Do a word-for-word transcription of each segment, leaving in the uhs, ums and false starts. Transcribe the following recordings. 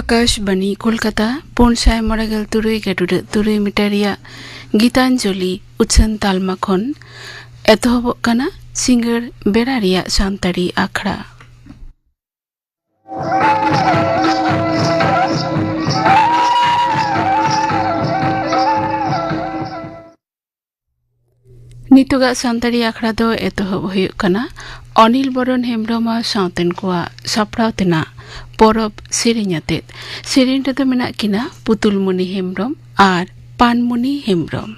ᱟᱠᱟᱥᱵᱟᱱᱤ ᱠᱳᱞᱠᱟᱛᱟ, ᱯᱩᱱ ᱥᱟᱭ ᱢᱚᱬᱮ ᱜᱮᱞ ᱛᱩᱨᱩᱭ ᱜᱮᱰᱩᱰᱟᱹᱜ ᱛᱩᱨᱩᱭ ᱢᱤᱴᱟᱨ ᱨᱮᱭᱟᱜ ᱜᱤᱛᱟᱧᱡᱚᱞᱤ ᱩᱪᱷᱟᱹᱱ ᱛᱟᱞᱢᱟ ᱠᱷᱚᱱ ᱮᱛᱚᱦᱚᱵᱚᱜ ᱠᱟᱱᱟ ᱥᱤᱸᱜᱟᱹᱲ ᱵᱮᱲᱟ ᱨᱮᱭᱟᱜ ᱥᱟᱱᱛᱟᱲᱤ ᱟᱠᱷᱲᱟ᱾ ᱱᱤᱛᱚᱜᱟᱜ ᱥᱟᱱᱛᱟᱲᱤ ᱟᱠᱷᱲᱟ ᱫᱚ ᱮᱛᱚᱦᱚᱵ ᱦᱩᱭᱩᱜ ᱠᱟᱱᱟ ᱚᱱᱤᱞ ᱵᱚᱨᱚᱱ ᱦᱮᱢᱵᱽᱨᱚᱢ ᱟᱨ ᱥᱟᱶᱛᱮᱱ ᱠᱚᱣᱟᱜ ᱥᱟᱯᱲᱟᱣ ᱛᱮᱱᱟᱜ ᱯᱚᱨᱚᱵᱽ ᱥᱮᱨᱮᱧ ᱟᱛᱮᱫ᱾ ᱥᱮᱨᱮᱧ ᱨᱮᱫᱚ ᱢᱮᱱᱟᱜ ᱠᱤᱱᱟ ᱯᱩᱛᱩᱞᱢᱩᱱᱤ ᱦᱮᱢᱵᱽᱨᱚᱢ ᱟᱨ ᱯᱟᱱᱢᱩᱱᱤ ᱦᱮᱢᱵᱽᱨᱚᱢ᱾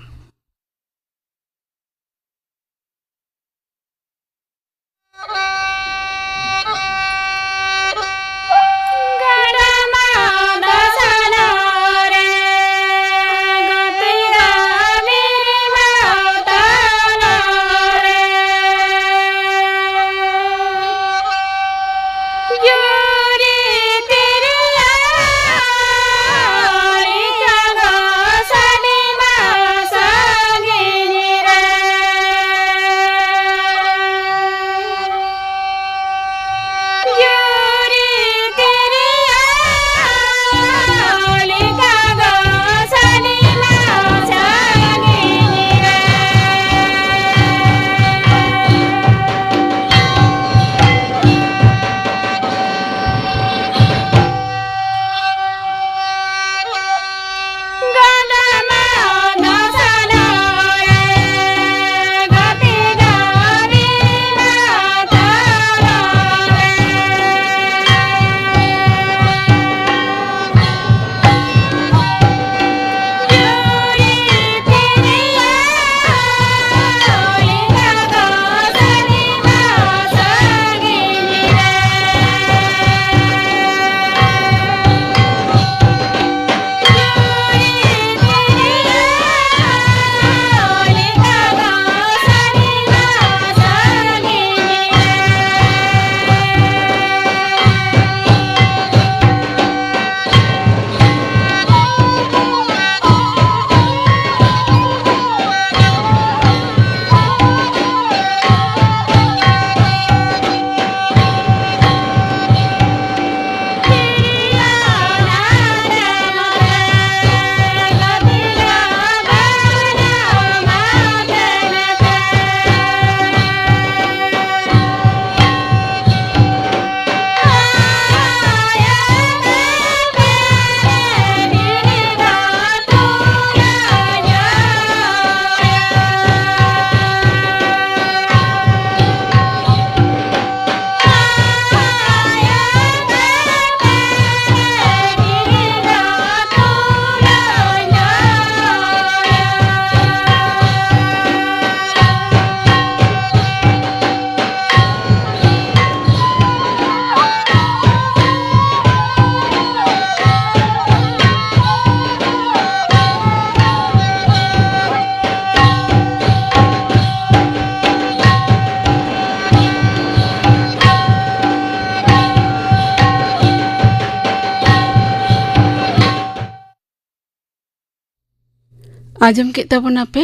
ᱟᱸᱡᱚᱢ ᱠᱮᱫ ᱛᱟᱵᱚᱱᱟᱯᱮ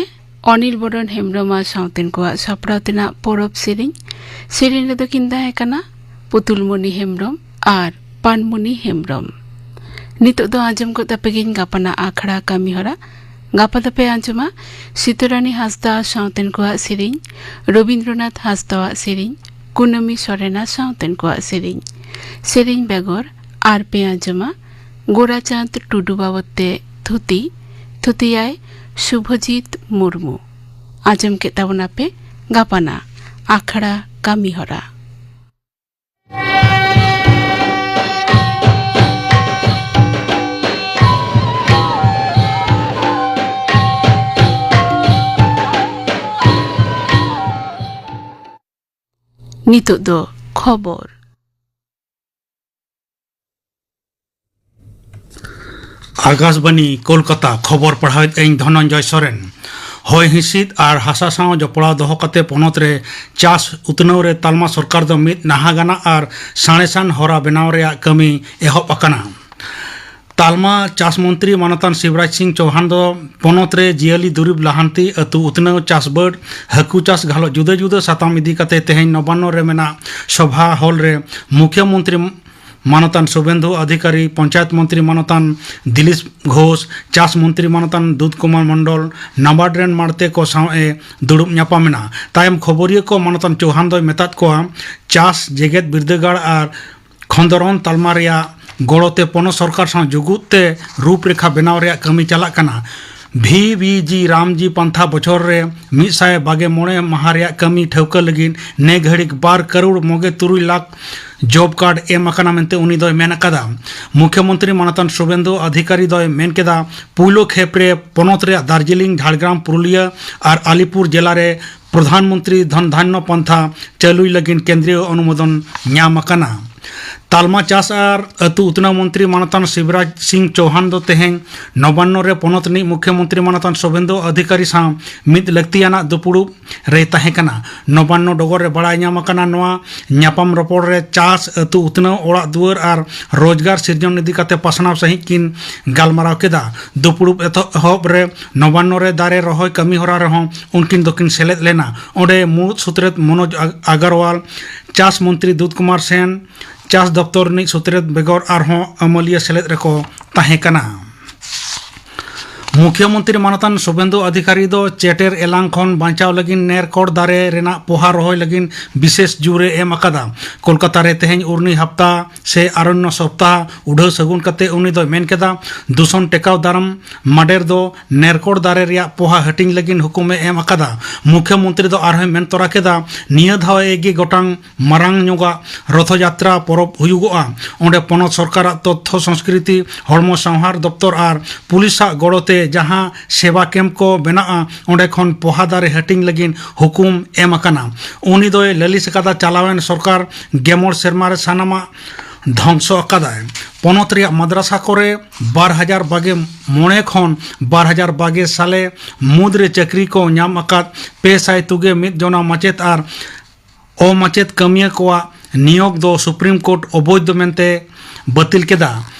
ᱚᱱᱤᱞ ᱵᱚᱨᱚᱱ ᱦᱮᱢᱵᱽᱨᱚᱢ ᱟᱨ ᱥᱟᱶᱛᱮᱱ ᱠᱚᱣᱟᱜ ᱥᱟᱯᱲᱟᱣ ᱛᱮᱱᱟᱜ ᱯᱚᱨᱚᱵᱽ ᱥᱮᱨᱮᱧ᱾ ᱥᱮᱨᱮᱧ ᱨᱮᱫᱚ ᱠᱤᱱ ᱛᱟᱦᱮᱸ ᱠᱟᱱᱟ ᱯᱩᱛᱩᱞᱢᱩᱱᱤ ᱦᱮᱢᱵᱽᱨᱚᱢ ᱟᱨ ᱯᱟᱱᱢᱩᱱᱤ ᱦᱮᱢᱵᱽᱨᱚᱢ᱾ ᱱᱤᱛᱚᱜ ᱫᱚ ᱟᱸᱡᱚᱢ ᱜᱚᱫ ᱟᱯᱮ ᱜᱤᱧ ᱜᱟᱯᱟᱱᱟᱜ ᱟᱠᱷᱲᱟ ᱠᱟᱹᱢᱤ ᱦᱚᱨᱟ᱾ ᱜᱟᱯᱟ ᱫᱚᱯᱮ ᱟᱸᱡᱚᱢᱟ ᱥᱤᱛᱟᱹᱨᱟᱱᱤ ᱦᱟᱸᱥᱫᱟ ᱥᱟᱶᱛᱮᱱ ᱠᱚᱣᱟᱜ ᱥᱮᱨᱮᱧ, ᱨᱚᱵᱤᱱᱫᱨᱚᱱᱟᱛᱷ ᱦᱟᱸᱥᱫᱟᱣᱟᱜ ᱥᱮᱨᱮᱧ, ᱠᱩᱱᱟᱹᱢᱤ ᱥᱚᱨᱮᱱᱟ ᱥᱟᱶᱛᱮᱱ ᱠᱚᱣᱟᱜ ᱥᱮᱨᱮᱧ᱾ ᱥᱮᱨᱮᱧ ᱵᱮᱜᱚᱨ ᱟᱨ ᱯᱮ ᱟᱸᱡᱚᱢᱟ ᱜᱳᱨᱟᱪᱟᱸᱫᱽ ᱴᱩᱰᱩ ᱵᱟᱵᱚᱫ ᱛᱮ ᱛᱷᱩᱛᱤ, ᱛᱷᱩᱛᱤᱭᱟᱭ ᱥᱩᱵᱷᱚᱡᱤᱛ ᱢᱩᱨᱢᱩ᱾ ᱟᱸᱡᱚᱢ ᱠᱮᱫ ᱛᱟᱵᱚᱱᱟᱯᱮ ᱜᱟᱯᱟᱱᱟᱜ ᱟᱠᱷᱲᱟ ᱠᱟᱹᱢᱤ ᱦᱚᱨᱟ᱾ ᱱᱤᱛᱚᱜ ᱫᱚ ᱠᱷᱚᱵᱚᱨ᱾ ᱟᱠᱟᱥᱵᱟᱱᱤ ᱠᱳᱞᱠᱟᱛᱟ, ᱠᱷᱚᱵᱚᱨ ᱯᱟᱲᱦᱟᱣᱮᱫ ᱟᱹᱧ ᱫᱷᱚᱱᱚᱱᱡᱚᱭ ᱥᱚᱨᱮᱱ᱾ ᱦᱚᱭ ᱦᱤᱸᱥᱤᱫ ᱟᱨ ᱦᱟᱥᱟ ᱥᱟᱶ ᱡᱚᱯᱲᱟᱣ ᱫᱚᱦᱚ ᱠᱟᱛᱮ ᱯᱚᱱᱚᱛ ᱨᱮ ᱪᱟᱥ ᱩᱛᱱᱟᱹᱣ ᱨᱮ ᱛᱟᱞᱢᱟ ᱥᱚᱨᱠᱟᱨ ᱫᱚ ᱢᱤᱫ ᱱᱟᱦᱟᱜᱟᱱᱟᱜ ᱟᱨ ᱥᱟᱬᱮᱥᱟᱱ ᱦᱚᱨᱟ ᱵᱮᱱᱟᱣ ᱨᱮᱭᱟᱜ ᱠᱟᱹᱢᱤ ᱮᱦᱚᱵ ᱟᱠᱟᱱᱟ᱾ ᱛᱟᱞᱢᱟ ᱪᱟᱥ ᱢᱚᱱᱛᱨᱤ ᱢᱟᱱᱚᱛᱟᱱ ᱥᱤᱵᱨᱟᱡᱽ ᱥᱤᱝ ᱪᱳᱣᱦᱟᱱ ᱫᱚ ᱯᱚᱱᱚᱛ ᱨᱮ ᱡᱤᱭᱟᱹᱞᱤ ᱫᱩᱨᱤᱵ ᱞᱟᱦᱟᱱᱛᱤ, ᱟᱹᱛᱩ ᱩᱛᱱᱟᱹᱣ, ᱪᱟᱥ ᱵᱟᱹᱰ, ᱦᱟᱹᱠᱩ ᱪᱟᱥ ᱜᱷᱟᱞᱚᱪ ᱡᱩᱫᱟᱹ ᱡᱩᱫᱟᱹ ᱥᱟᱛᱟᱢ ᱤᱫᱤ ᱠᱟᱛᱮ ᱛᱮᱦᱮᱧ ᱱᱚᱵᱟᱱᱱᱚ ᱨᱮ ᱢᱮᱱᱟᱜ ᱥᱚᱵᱷᱟ ᱦᱚᱞ ᱨᱮ ᱢᱩᱠᱷᱭᱟᱹ ᱢᱚᱱᱛᱨᱤ ᱢᱟᱱᱚᱛᱟᱱ ᱥᱩᱵᱮᱱᱫᱩ ᱚᱫᱷᱤᱠᱟᱨᱤ, ᱯᱚᱧᱪᱟᱭᱮᱛ ᱢᱚᱱᱛᱨᱤ ᱢᱟᱱᱚᱛᱟᱱ ᱫᱤᱞᱤᱯ ᱜᱷᱳᱥ, ᱪᱟᱥ ᱢᱚᱱᱛᱨᱤ ᱢᱟᱱᱚᱛᱟᱱ ᱫᱩᱫᱷ ᱠᱩᱢᱟᱨ ᱢᱚᱱᱰᱚᱞ, ᱱᱟᱵᱟᱨᱰ ᱨᱮᱱ ᱢᱟᱬᱛᱮ ᱠᱚ ᱥᱟᱶ ᱮ ᱫᱩᱲᱩᱵ ᱧᱟᱯᱟᱢ ᱮᱱᱟ᱾ ᱛᱟᱭᱚᱢ ᱠᱷᱚᱵᱚᱨᱤᱭᱟᱹ ᱠᱚ ᱢᱟᱱᱚᱛᱟᱱ ᱪᱳᱣᱦᱟᱱ ᱫᱚᱭ ᱢᱮᱛᱟᱫ ᱠᱚᱣᱟ, ᱪᱟᱥ ᱡᱮᱜᱮᱛ ᱵᱤᱨᱫᱟᱹᱜᱟᱲ ᱟᱨ ᱠᱷᱚᱸᱫᱽᱨᱚᱱ ᱛᱟᱞᱢᱟ ᱨᱮᱭᱟᱜ ᱜᱚᱲᱚ ᱛᱮ ᱯᱚᱱᱚᱛ ᱥᱚᱨᱠᱟᱨ ᱥᱟᱶ ᱡᱩᱜᱩᱫ ᱛᱮ ᱨᱩᱯᱨᱮᱠᱷᱟ ᱵᱮᱱᱟᱣ ᱨᱮᱭᱟᱜ ᱠᱟᱹᱢᱤ ᱪᱟᱞᱟᱜ ᱠᱟᱱᱟ᱾ ᱵᱷᱤ ᱵᱷᱤ ᱡᱤ ᱨᱟᱢᱡᱤ ᱯᱟᱱᱛᱷᱟ ᱵᱚᱪᱷᱚᱨ ᱨᱮ ᱢᱤᱫ ᱥᱟᱭ ᱵᱟᱜᱮ ᱢᱚᱬᱮ ᱢᱟᱦᱟ ᱨᱮᱭᱟᱜ ᱠᱟᱹᱢᱤ ᱴᱷᱟᱹᱣᱠᱟᱹ ᱞᱟᱹᱜᱤᱫ ᱱᱮ ᱜᱷᱟᱹᱲᱤᱠ ᱵᱟᱨ ᱠᱟᱨᱳᱲ ᱢᱚᱜᱮ ᱛᱩᱨᱩᱭ ᱞᱟᱠᱷ ᱡᱚᱵ ᱠᱟᱨᱰ ᱮᱢ ᱟᱠᱟᱱᱟ ᱢᱮᱱᱛᱮ ᱩᱱᱤ ᱫᱚᱭ ᱢᱮᱱ ᱟᱠᱟᱫᱟ᱾ ᱢᱩᱠᱷᱭᱚᱢᱚᱱᱛᱨᱤ ᱢᱟᱱᱚᱛᱟᱱ ᱥᱩᱵᱮᱱᱫᱩ ᱚᱫᱷᱤᱠᱟᱨᱤ ᱫᱚᱭ ᱢᱮᱱ ᱠᱮᱫᱟ, ᱯᱩᱭᱞᱩ ᱠᱷᱮᱯ ᱨᱮ ᱯᱚᱱᱚᱛ ᱨᱮᱭᱟᱜ ᱫᱟᱨᱡᱤᱞᱤᱝ, ᱡᱷᱟᱲᱜᱨᱟᱢ, ᱯᱩᱨᱩᱞᱤᱭᱟᱹ ᱟᱨ ᱟᱞᱤᱯᱩᱨ ᱡᱮᱞᱟ ᱨᱮ ᱯᱨᱚᱫᱷᱟᱱ ᱢᱚᱱᱛᱨᱤ ᱫᱷᱚᱱ ᱫᱷᱟᱱᱭᱚ ᱯᱟᱱᱛᱷᱟ ᱪᱟᱹᱞᱩᱭ ᱞᱟᱹᱜᱤᱫ ᱠᱮᱱᱫᱨᱤᱭᱚ ᱚᱱᱩᱢᱳᱫᱚᱱ ᱧᱟᱢ ᱟᱠᱟᱱᱟ᱾ ᱛᱟᱞᱢᱟ ᱪᱟᱥ ᱟᱨ ᱟᱹᱛᱩ ᱩᱛᱱᱟᱹᱣ ᱢᱚᱱᱛᱨᱤ ᱢᱟᱱᱚᱛᱟᱱ ᱥᱤᱵᱨᱟᱡᱽ ᱥᱤᱝ ᱪᱳᱦᱟᱱ ᱫᱚ ᱛᱮᱦᱮᱧ ᱱᱚᱵᱟᱱᱱᱚ ᱨᱮ ᱯᱚᱱᱚᱛ ᱨᱤᱱᱤᱡ ᱢᱩᱠᱷᱭᱚ ᱢᱚᱱᱛᱨᱤ ᱢᱟᱱᱚᱛᱟᱱ ᱥᱩᱵᱷᱮᱱᱫᱩ ᱚᱫᱷᱤᱠᱟᱨᱤ ᱥᱟᱶ ᱢᱤᱫ ᱞᱟᱹᱠᱛᱤᱭᱟᱱᱟᱜ ᱫᱩᱯᱩᱲᱩᱵ ᱨᱮᱭ ᱛᱟᱦᱮᱸ ᱠᱟᱱᱟ᱾ ᱱᱚᱵᱟᱱᱱᱚ ᱰᱚᱜᱚᱨ ᱨᱮ ᱵᱟᱲᱟᱭ ᱧᱟᱢ ᱟᱠᱟᱱᱟ, ᱱᱚᱣᱟ ᱧᱟᱯᱟᱢ ᱨᱚᱯᱚᱲ ᱨᱮ ᱪᱟᱥ, ᱟᱹᱛᱩ ᱩᱛᱱᱟᱹᱣ, ᱚᱲᱟᱜ ᱫᱩᱣᱟᱹᱨ ᱟᱨ ᱨᱳᱡᱽᱜᱟᱨ ᱥᱤᱨᱡᱚᱱ ᱤᱫᱤ ᱠᱟᱛᱮ ᱯᱟᱥᱱᱟᱣ ᱥᱟᱹᱦᱤᱡ ᱠᱤᱱ ᱜᱟᱞᱢᱟᱨᱟᱣ ᱠᱮᱫᱟ᱾ ᱫᱩᱯᱩᱲᱩᱵ ᱮᱛᱚᱦᱚᱵ ᱨᱮ ᱱᱚᱵᱟᱱᱱᱚ ᱨᱮ ᱫᱟᱨᱮ ᱨᱚᱦᱚᱭ ᱠᱟᱹᱢᱤ ᱦᱚᱨᱟ ᱨᱮᱦᱚᱸ ᱩᱱᱠᱤᱱ ᱫᱚᱠᱤᱱ ᱥᱮᱞᱮᱫ ᱞᱮᱱᱟ᱾ ᱚᱸᱰᱮ ᱢᱩᱬᱩᱫ ᱥᱩᱛᱨᱮᱛ ᱢᱚᱱᱳᱡᱽ ᱟᱜ-, ᱟᱜᱟᱨᱣᱟᱞ, ᱪᱟᱥ ᱢᱚᱱᱛᱨᱤ ᱫᱩᱫᱷ ᱠᱩᱢᱟᱨ ᱥᱮᱱ, ᱪᱟᱥ ᱫᱚᱯᱛᱚᱨ ᱨᱤᱱᱤᱡ ᱥᱩᱛᱨᱮᱛ ᱵᱮᱜᱚᱨ ᱟᱨᱦᱚᱸ ᱟᱹᱢᱟᱹᱞᱤᱭᱟᱹ ᱥᱮᱞᱮᱫ ᱨᱮᱠᱚ ᱛᱟᱦᱮᱸ ᱠᱟᱱᱟ᱾ ᱢᱩᱠᱷᱭᱚ ᱢᱚᱱᱛᱨᱤ ᱢᱟᱱᱚᱛᱟᱱ ᱥᱩᱵᱷᱮᱱᱫᱩ ᱚᱫᱷᱤᱠᱟᱨᱤ ᱫᱚ ᱪᱮᱴᱮᱨ ᱮᱞᱟᱝ ᱠᱷᱚᱱ ᱵᱟᱧᱪᱟᱣ ᱞᱟᱹᱜᱤᱫ ᱱᱮᱨᱠᱚᱲ ᱫᱟᱨᱮ ᱨᱮᱱᱟᱜ ᱯᱚᱦᱟ ᱨᱚᱦᱚᱭ ᱞᱟᱹᱜᱤᱫ ᱵᱤᱥᱮᱥ ᱡᱳᱨ ᱮ ᱮᱢ ᱟᱠᱟᱫᱟ᱾ ᱠᱳᱞᱠᱟᱛᱟ ᱨᱮ ᱛᱮᱦᱮᱧ ᱩᱨᱱᱤ ᱦᱟᱯᱛᱟ ᱥᱮ ᱟᱨᱚᱱᱱᱚ ᱥᱚᱯᱛᱟᱦ ᱩᱰᱷᱟᱹᱣ ᱥᱟᱹᱜᱩᱱ ᱠᱟᱛᱮ ᱩᱱᱤ ᱫᱚᱭ ᱢᱮᱱ ᱠᱮᱫᱟ, ᱫᱩᱥᱚᱱ ᱴᱮᱠᱟᱣ ᱫᱟᱨᱟᱢ ᱢᱟᱰᱮᱨ ᱫᱚ ᱱᱮᱨᱠᱚᱲ ᱫᱟᱨᱮ ᱨᱮᱭᱟᱜ ᱯᱚᱦᱟ ᱦᱟᱹᱴᱤᱧ ᱞᱟᱹᱜᱤᱫ ᱦᱩᱠᱩᱢ ᱮ ᱮᱢ ᱟᱠᱟᱫᱟ᱾ ᱢᱩᱠᱷᱭᱚ ᱢᱚᱱᱛᱨᱤ ᱫᱚ ᱟᱨᱦᱚᱸᱭ ᱢᱮᱱ ᱛᱚᱨᱟ ᱠᱮᱫᱟ, ᱱᱤᱭᱟᱹ ᱫᱷᱟᱣ ᱮ ᱜᱮ ᱜᱚᱴᱟᱝ ᱢᱟᱨᱟᱝ ᱧᱚᱜᱟᱜ ᱨᱚᱛᱷᱚ ᱡᱟᱛᱨᱟ ᱯᱚᱨᱚᱵᱽ ᱦᱩᱭᱩᱜᱚᱜᱼᱟ᱾ ᱚᱸᱰᱮ ᱯᱚᱱᱚᱛ ᱥᱚᱨᱠᱟᱨᱟᱜ ᱛᱚᱛᱛᱷᱚ ᱥᱚᱝᱥᱠᱨᱤᱛᱤ ᱦᱚᱲᱢᱚ ᱥᱟᱶᱦᱟᱨ ᱫᱚᱯᱛᱚᱨ ᱟᱨ ᱯᱩᱞᱤᱥᱟᱜ ᱜᱚᱲᱚ ᱛᱮ ᱡᱟᱦᱟᱸ ᱥᱮᱵᱟ ᱠᱮᱢᱯ ᱠᱚ ᱵᱮᱱᱟᱜᱼᱟ, ᱚᱸᱰᱮ ᱠᱷᱚᱱ ᱯᱚᱦᱟ ᱫᱟᱨᱮ ᱦᱟᱹᱴᱤᱧ ᱞᱟᱹᱜᱤᱫ ᱦᱩᱠᱩᱢ ᱮᱢ ᱟᱠᱟᱱᱟ᱾ ᱩᱱᱤ ᱫᱚᱭ ᱞᱟᱹᱞᱤᱥ ᱟᱠᱟᱫᱟ, ᱪᱟᱞᱟᱣᱮᱱ ᱥᱚᱨᱠᱟᱨ ᱜᱮᱢᱚᱬ ᱥᱮᱨᱢᱟ ᱨᱮ ᱥᱟᱱᱟᱢᱟᱜ ᱫᱷᱚᱝᱥᱚ ᱟᱠᱟᱫᱟᱭ᱾ ᱯᱚᱱᱚᱛ ᱨᱮᱭᱟᱜ ᱢᱟᱫᱽᱨᱟᱥᱟ ᱠᱚᱨᱮ ᱵᱟᱨ ᱦᱟᱡᱟᱨ ᱵᱟᱜᱮ ᱢᱚᱬᱮ ᱠᱷᱚᱱ ᱵᱟᱨ ᱦᱟᱡᱟᱨ ᱵᱟᱜᱮ ᱥᱟᱞᱮ ᱢᱩᱫᱽᱨᱮ ᱪᱟᱹᱠᱨᱤ ᱠᱚ ᱧᱟᱢ ᱟᱠᱟᱫ ᱯᱮ ᱥᱟᱭ ᱛᱩᱜᱮ ᱢᱤᱫ ᱡᱚᱱᱟ ᱢᱟᱪᱮᱛ ᱟᱨ ᱚᱢᱟᱪᱮᱛ ᱠᱟᱹᱢᱤᱭᱟᱹ ᱠᱚᱣᱟᱜ ᱱᱤᱭᱳᱜᱽ ᱫᱚ ᱥᱩᱯᱨᱤᱢ ᱠᱳᱨᱴ ᱚᱵᱳᱭᱫᱷ ᱢᱮᱱᱛᱮ ᱵᱟᱹᱛᱤᱞ ᱠᱮᱫᱟ᱾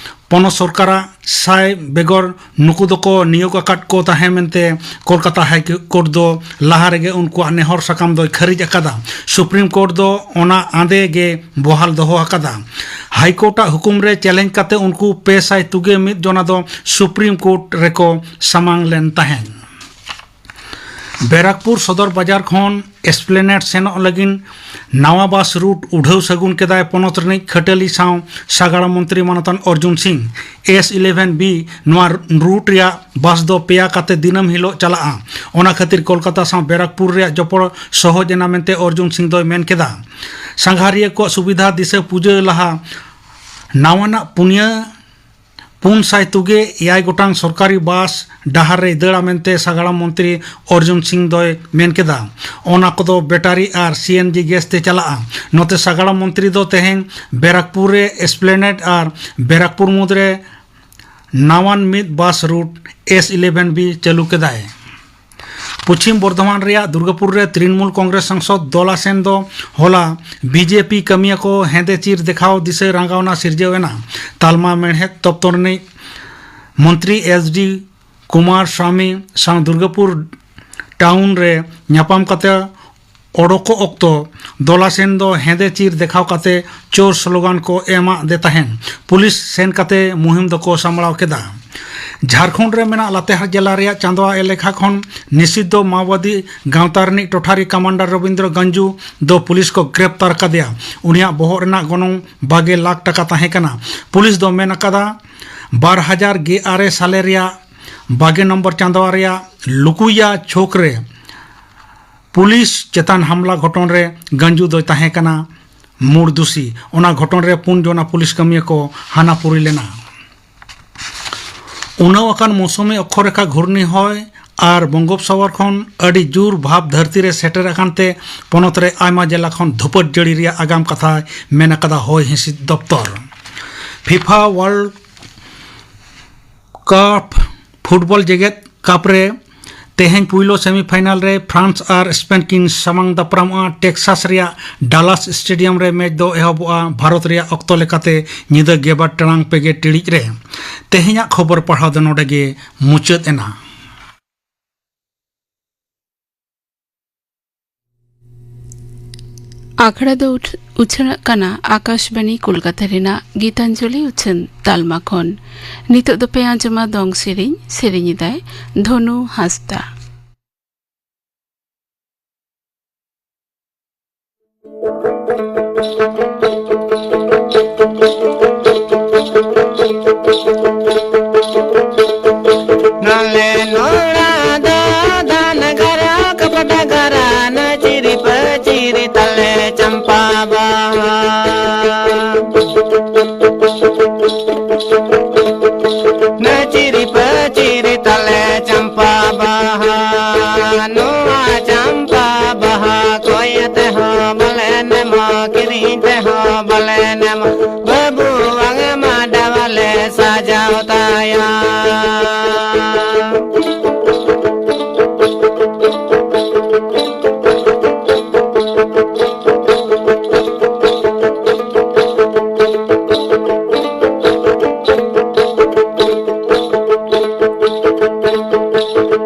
ᱯᱚᱱᱚᱛ ᱥᱚᱨᱠᱟᱨᱟᱜ ᱥᱟᱭ ᱵᱮᱜᱚᱨ ᱱᱩᱠᱩ ᱫᱚᱠᱚ ᱱᱤᱭᱳᱜᱽ ᱟᱠᱟᱫ ᱠᱚ ᱛᱟᱦᱮᱸ ᱢᱮᱱᱛᱮ ᱠᱳᱞᱠᱟᱛᱟ ᱦᱟᱭ ᱠᱳᱨᱴ ᱫᱚ ᱞᱟᱦᱟ ᱨᱮᱜᱮ ᱩᱱᱠᱩᱣᱟᱜ ᱱᱮᱦᱚᱨ ᱥᱟᱠᱟᱢ ᱫᱚᱭ ᱠᱷᱟᱹᱨᱤᱡ ᱟᱠᱟᱫᱟ᱾ ᱥᱩᱯᱨᱤᱢ ᱠᱳᱨᱴ ᱫᱚ ᱚᱱᱟ ᱟᱸᱫᱮ ᱜᱮ ᱵᱚᱦᱟᱞ ᱫᱚᱦᱚ ᱟᱠᱟᱫᱟ᱾ ᱦᱟᱭ ᱠᱳᱨᱴ ᱟᱜ ᱦᱩᱠᱩᱢ ᱨᱮ ᱪᱮᱞᱮᱧᱡᱽ ᱠᱟᱛᱮ ᱩᱱᱠᱩ ᱯᱮ ᱥᱟᱭ ᱛᱩᱜᱮ ᱢᱤᱫ ᱡᱚᱱᱟ ᱫᱚ ᱥᱩᱯᱨᱤᱢ ᱠᱳᱨᱴ ᱨᱮᱠᱚ ᱥᱟᱢᱟᱝ ᱞᱮᱱ ᱛᱟᱦᱮᱸᱫ᱾ ᱵᱮᱨᱟᱠᱯᱩᱨ ᱥᱚᱫᱚᱨ ᱵᱟᱡᱟᱨ ᱠᱷᱚᱱ ᱮᱥᱯᱞᱮᱱᱮᱰ ᱥᱮᱱᱚᱜ ᱞᱟᱹᱜᱤᱫ ᱱᱟᱣᱟ ᱵᱟᱥ ᱨᱩᱴ ᱩᱰᱷᱟᱹᱣ ᱥᱟᱹᱜᱩᱱ ᱠᱮᱫᱟᱭ ᱯᱚᱱᱚᱛ ᱨᱤᱱᱤᱡ ᱠᱷᱟᱹᱴᱟᱹᱞᱤ ᱥᱟᱶ ᱥᱟᱜᱟᱲᱚᱢ ᱢᱚᱱᱛᱨᱤ ᱢᱟᱱᱚᱛᱟᱱ ᱚᱨᱡᱩᱱ ᱥᱤᱝ᱾ ᱮᱥ ᱤᱞᱮᱵᱷᱮᱱ ᱵᱤ ᱱᱚᱣᱟ ᱨᱩᱴ ᱨᱮᱭᱟᱜ ᱵᱟᱥ ᱫᱚ ᱯᱮᱭᱟ ᱠᱟᱛᱮ ᱫᱤᱱᱟᱹᱢ ᱦᱤᱞᱳᱜ ᱪᱟᱞᱟᱜᱼᱟ᱾ ᱚᱱᱟ ᱠᱷᱟᱹᱛᱤᱨ ᱠᱳᱞᱠᱟᱛᱟ ᱥᱟᱶ ᱵᱮᱨᱟᱠᱯᱩᱨ ᱨᱮᱭᱟᱜ ᱡᱚᱯᱚᱲ ᱥᱚᱦᱚᱡᱽ ᱮᱱᱟ ᱢᱮᱱᱛᱮ ᱚᱨᱡᱩᱱ ᱥᱤᱝ ᱫᱚᱭ ᱢᱮᱱ ᱠᱮᱫᱟ᱾ ᱥᱟᱸᱜᱷᱟᱨᱤᱭᱟᱹ ᱠᱚᱣᱟᱜ ᱥᱩᱵᱤᱫᱷᱟ ᱫᱤᱥᱟᱹ ᱯᱩᱡᱟᱹ ᱞᱟᱦᱟ ᱱᱟᱣᱟᱱᱟᱜ ᱯᱩᱱᱭᱟᱹ ᱯᱩᱱ ᱥᱟᱭ ᱛᱩᱜᱮ ᱮᱭᱟᱭ ᱜᱚᱴᱟᱝ ᱥᱚᱨᱠᱟᱨᱤ ᱵᱟᱥ ᱰᱟᱦᱟᱨ ᱨᱮᱭ ᱫᱟᱹᱲᱟ ᱢᱮᱱᱛᱮ ᱥᱟᱜᱟᱲᱚᱢ ᱢᱚᱱᱛᱨᱤ ᱚᱨᱡᱩᱱ ᱥᱤᱝ ᱫᱚᱭ ᱢᱮᱱ ᱠᱮᱫᱟ᱾ ᱚᱱᱟ ᱠᱚᱫᱚ ᱵᱮᱴᱟᱨᱤ ᱟᱨ ᱥᱤ ᱮᱱ ᱡᱤ ᱜᱮᱥ ᱛᱮ ᱪᱟᱞᱟᱜᱼᱟ᱾ ᱱᱚᱛᱮ ᱥᱟᱜᱟᱲᱚᱢ ᱢᱚᱱᱛᱨᱤ ᱫᱚ ᱛᱮᱦᱮᱧ ᱵᱮᱨᱟᱠᱯᱩᱨ ᱨᱮ ᱮᱥᱯᱞᱮᱱᱮᱰ ᱟᱨ ᱵᱮᱨᱟᱠᱯᱩᱨ ᱢᱩᱫᱽᱨᱮ ᱱᱟᱣᱟᱱ ᱢᱤᱫ ᱵᱟᱥ ᱨᱩᱴ ᱮᱥ ᱤᱞᱮᱵᱷᱮᱱ ᱵᱤ ᱪᱟᱹᱞᱩ ᱠᱮᱫᱟᱭ᱾ ᱯᱚᱪᱷᱤᱢ ᱵᱚᱨᱫᱷᱚᱢᱟᱱ ᱨᱮᱭᱟᱜ ᱫᱩᱨᱜᱟᱯᱩᱨ ᱨᱮ ᱛᱨᱤᱱᱢᱩᱞ ᱠᱚᱝᱜᱨᱮᱥ ᱥᱟᱝᱥᱚᱫ ᱫᱚᱞᱟ ᱥᱮᱱ ᱫᱚ ᱦᱚᱞᱟ ᱵᱤ ᱡᱮ ᱯᱤ ᱠᱟᱹᱢᱤᱭᱟᱹ ᱠᱚ ᱦᱮᱸᱫᱮ ᱪᱤᱨ ᱫᱮᱠᱷᱟᱣ ᱫᱤᱥᱟᱹ ᱨᱟᱸᱜᱟᱣᱱᱟ ᱥᱤᱨᱡᱟᱹᱣ ᱮᱱᱟ᱾ ᱛᱟᱞᱢᱟ ᱢᱮᱲᱦᱮᱫ ᱫᱚᱯᱛᱚᱨ ᱨᱤᱱᱤᱡ ᱢᱚᱱᱛᱨᱤ ᱮᱥ ᱰᱤ ᱠᱩᱢᱟᱨ ᱥᱟᱢᱤ ᱥᱟᱶ ᱫᱩᱨᱜᱟᱯᱩᱨ ᱴᱟᱣᱩᱱ ᱨᱮ ᱧᱟᱯᱟᱢ ᱠᱟᱛᱮ ᱚᱰᱚᱠᱚᱜ ᱚᱠᱛᱚ ᱫᱚᱞᱟ ᱥᱮᱱ ᱫᱚ ᱦᱮᱸᱫᱮ ᱪᱤᱨ ᱫᱮᱠᱷᱟᱣ ᱠᱟᱛᱮ ᱪᱳᱨ ᱥᱞᱳᱜᱟᱱ ᱠᱚ ᱮᱢᱟᱜ ᱫᱮ ᱛᱟᱦᱮᱸᱱ᱾ ᱯᱩᱞᱤᱥ ᱥᱮᱱ ᱠᱟᱛᱮ ᱢᱩᱦᱤᱢ ᱫᱚᱠᱚ ᱥᱟᱢᱵᱲᱟᱣ ᱠᱮᱫᱟ᱾ ᱡᱷᱟᱲᱠᱷᱚᱸᱰ ᱨᱮ ᱢᱮᱱᱟᱜ ᱞᱟᱛᱮᱦᱟᱨ ᱡᱮᱞᱟ ᱨᱮᱭᱟᱜ ᱪᱟᱸᱫᱣᱟ ᱮᱞᱟᱠᱟ ᱠᱷᱚᱱ ᱱᱤᱥᱤᱫᱷ ᱫᱚ ᱢᱟᱣᱵᱟᱫᱤ ᱜᱟᱶᱛᱟ ᱨᱤᱱᱤᱡ ᱴᱚᱴᱷᱟᱨᱤ ᱠᱟᱢᱟᱱᱰᱟᱨ ᱨᱚᱵᱤᱱᱫᱨᱚ ᱜᱟᱧᱡᱩ ᱫᱚ ᱯᱩᱞᱤᱥ ᱠᱚ ᱜᱨᱮᱯᱛᱟᱨ ᱠᱟᱫᱮᱭᱟ᱾ ᱩᱱᱤᱭᱟᱜ ᱵᱚᱦᱚᱜ ᱨᱮᱱᱟᱜ ᱜᱚᱱᱚᱝ ᱵᱟᱜᱮ ᱞᱟᱠᱷ ᱴᱟᱠᱟ ᱛᱟᱦᱮᱸ ᱠᱟᱱᱟ᱾ ᱯᱩᱞᱤᱥ ᱫᱚ ᱢᱮᱱ ᱟᱠᱟᱫᱟ, ᱵᱟᱨ ᱦᱟᱡᱟᱨ ᱜᱮᱞ ᱟᱨᱮ ᱥᱟᱞᱮ ᱨᱮᱭᱟᱜ ᱵᱟᱜᱮ ᱱᱚᱢᱵᱚᱨ ᱪᱟᱸᱫᱣᱟ ᱨᱮᱭᱟᱜ ᱞᱩᱠᱩᱭᱟ ᱪᱷᱚᱠ ᱨᱮ ᱯᱩᱞᱤᱥ ᱪᱮᱛᱟᱱ ᱦᱟᱢᱞᱟ ᱜᱷᱚᱴᱚᱱ ᱨᱮ ᱜᱟᱧᱡᱩ ᱫᱚᱭ ᱛᱟᱦᱮᱸ ᱠᱟᱱᱟ ᱢᱩᱲ ᱫᱩᱥᱤ᱾ ᱚᱱᱟ ᱜᱷᱚᱴᱚᱱ ᱨᱮ ᱯᱩᱱ ᱡᱚᱱᱟ ᱯᱩᱞᱤᱥ ᱠᱟᱹᱢᱤᱭᱟᱹ ᱠᱚ ᱦᱟᱱᱟ ᱯᱩᱨᱤ ᱞᱮᱱᱟ᱾ ᱩᱱᱟᱹᱣ ᱟᱠᱟᱱ ᱢᱳᱥᱩᱢᱤ ᱚᱠᱠᱷᱚᱨᱮᱠᱷᱟ ᱜᱷᱩᱨᱱᱤ ᱦᱚᱭ ᱟᱨ ᱵᱚᱝᱜᱳᱯᱥᱟᱜᱚᱨ ᱠᱷᱚᱱ ᱟᱹᱰᱤ ᱡᱳᱨ ᱵᱷᱟᱵᱽ ᱫᱷᱟᱹᱨᱛᱤ ᱨᱮ ᱥᱮᱴᱮᱨ ᱟᱠᱟᱱ ᱛᱮ ᱯᱚᱱᱚᱛ ᱨᱮ ᱟᱭᱢᱟ ᱡᱮᱞᱟ ᱠᱷᱚᱱ ᱫᱷᱩᱯᱟᱹᱴ ᱡᱟᱹᱲᱤ ᱨᱮᱭᱟᱜ ᱟᱜᱟᱢ ᱠᱟᱛᱷᱟᱭ ᱢᱮᱱ ᱟᱠᱟᱫᱟ ᱦᱚᱭ ᱦᱤᱸᱥᱤᱫ ᱫᱚᱯᱛᱚᱨ᱾ ᱯᱷᱤᱯᱟ ᱣᱟᱨᱞᱰ ᱠᱟᱯ ᱯᱷᱩᱴᱵᱚᱞ ᱡᱮᱜᱮᱛ ᱠᱟᱯ ᱨᱮ ᱛᱮᱦᱮᱧ ᱯᱩᱭᱞᱩ ᱥᱮᱢᱤᱯᱷᱟᱭᱱᱟᱞ ᱨᱮ ᱯᱷᱨᱟᱱᱥ ᱟᱨ ᱥᱯᱮᱱ ᱠᱤᱱ ᱥᱟᱢᱟᱝ ᱫᱟᱯᱨᱟᱢᱚᱜᱼᱟ᱾ ᱴᱮᱠᱥᱟᱥ ᱨᱮᱭᱟᱜ ᱰᱟᱞᱟᱥ ᱥᱴᱮᱰᱤᱭᱟᱢ ᱨᱮ ᱢᱮᱪ ᱫᱚ ᱮᱦᱚᱵᱚᱜᱼᱟ᱾ ᱵᱷᱟᱨᱚᱛ ᱨᱮᱭᱟᱜ ᱚᱠᱛᱚ ᱞᱮᱠᱟᱛᱮ ᱧᱤᱫᱟᱹ ᱜᱮᱞᱵᱟᱨ ᱴᱟᱲᱟᱝ ᱯᱮᱜᱮ ᱴᱤᱲᱤᱡ ᱨᱮ᱾ ᱛᱮᱦᱮᱧᱟᱜ ᱠᱷᱚᱵᱚᱨ ᱯᱟᱲᱦᱟᱣ ᱫᱚ ᱱᱚᱰᱮ ᱜᱮ ᱢᱩᱪᱟᱹᱫ ᱮᱱᱟ᱾ ᱟᱠᱷᱲᱟ ᱫᱚ ᱩᱪ-, ᱩᱪᱷᱟᱹᱱᱚᱜ ᱠᱟᱱᱟ ᱟᱠᱟᱥᱵᱟᱱᱤ ᱠᱳᱞᱠᱟᱛᱟ ᱨᱮᱱᱟᱜ ᱜᱤᱛᱟᱧᱡᱚᱞᱤ ᱩᱪᱷᱟᱹᱱ ᱛᱟᱞᱢᱟ ᱠᱷᱚᱱ᱾ ᱱᱤᱛᱚᱜ ᱫᱚᱯᱮ ᱟᱸᱡᱚᱢᱟ ᱫᱚᱝ ᱥᱮᱨᱮᱧ, ᱥᱮᱨᱮᱧ ᱮᱫᱟᱭ ᱫᱷᱚᱱᱩ ᱦᱟᱸᱥᱫᱟ᱾ ᱱᱟᱞᱮ ᱱᱚᱲᱟ ᱫᱚ ᱫᱟᱱ ᱜᱟᱨᱟ ᱠᱟᱯᱴᱟ ᱜᱟᱨᱟ ᱱᱟ ᱪᱤᱨᱤ ᱯᱟᱹᱪᱤᱨᱤ ᱛᱟᱞᱮ ᱪᱟᱢᱯᱟ ᱵᱟᱦᱟ᱾ ᱪᱟᱢᱯᱟ ᱵᱟᱦᱟ ᱠᱚᱭ ᱛᱮᱦᱚᱸ ᱵᱟᱞᱮ ᱧᱟᱢᱟ, ᱠᱤᱨᱤᱧ ᱛᱮᱦᱚᱸ ᱵᱟᱞᱮ ᱧᱟᱢᱟ, ᱵᱟᱹᱵᱩᱣᱟᱜ ᱢᱟᱰᱣᱟ ᱞᱮ ᱥᱟᱡᱟᱣ ᱛᱟᱭᱟ᱾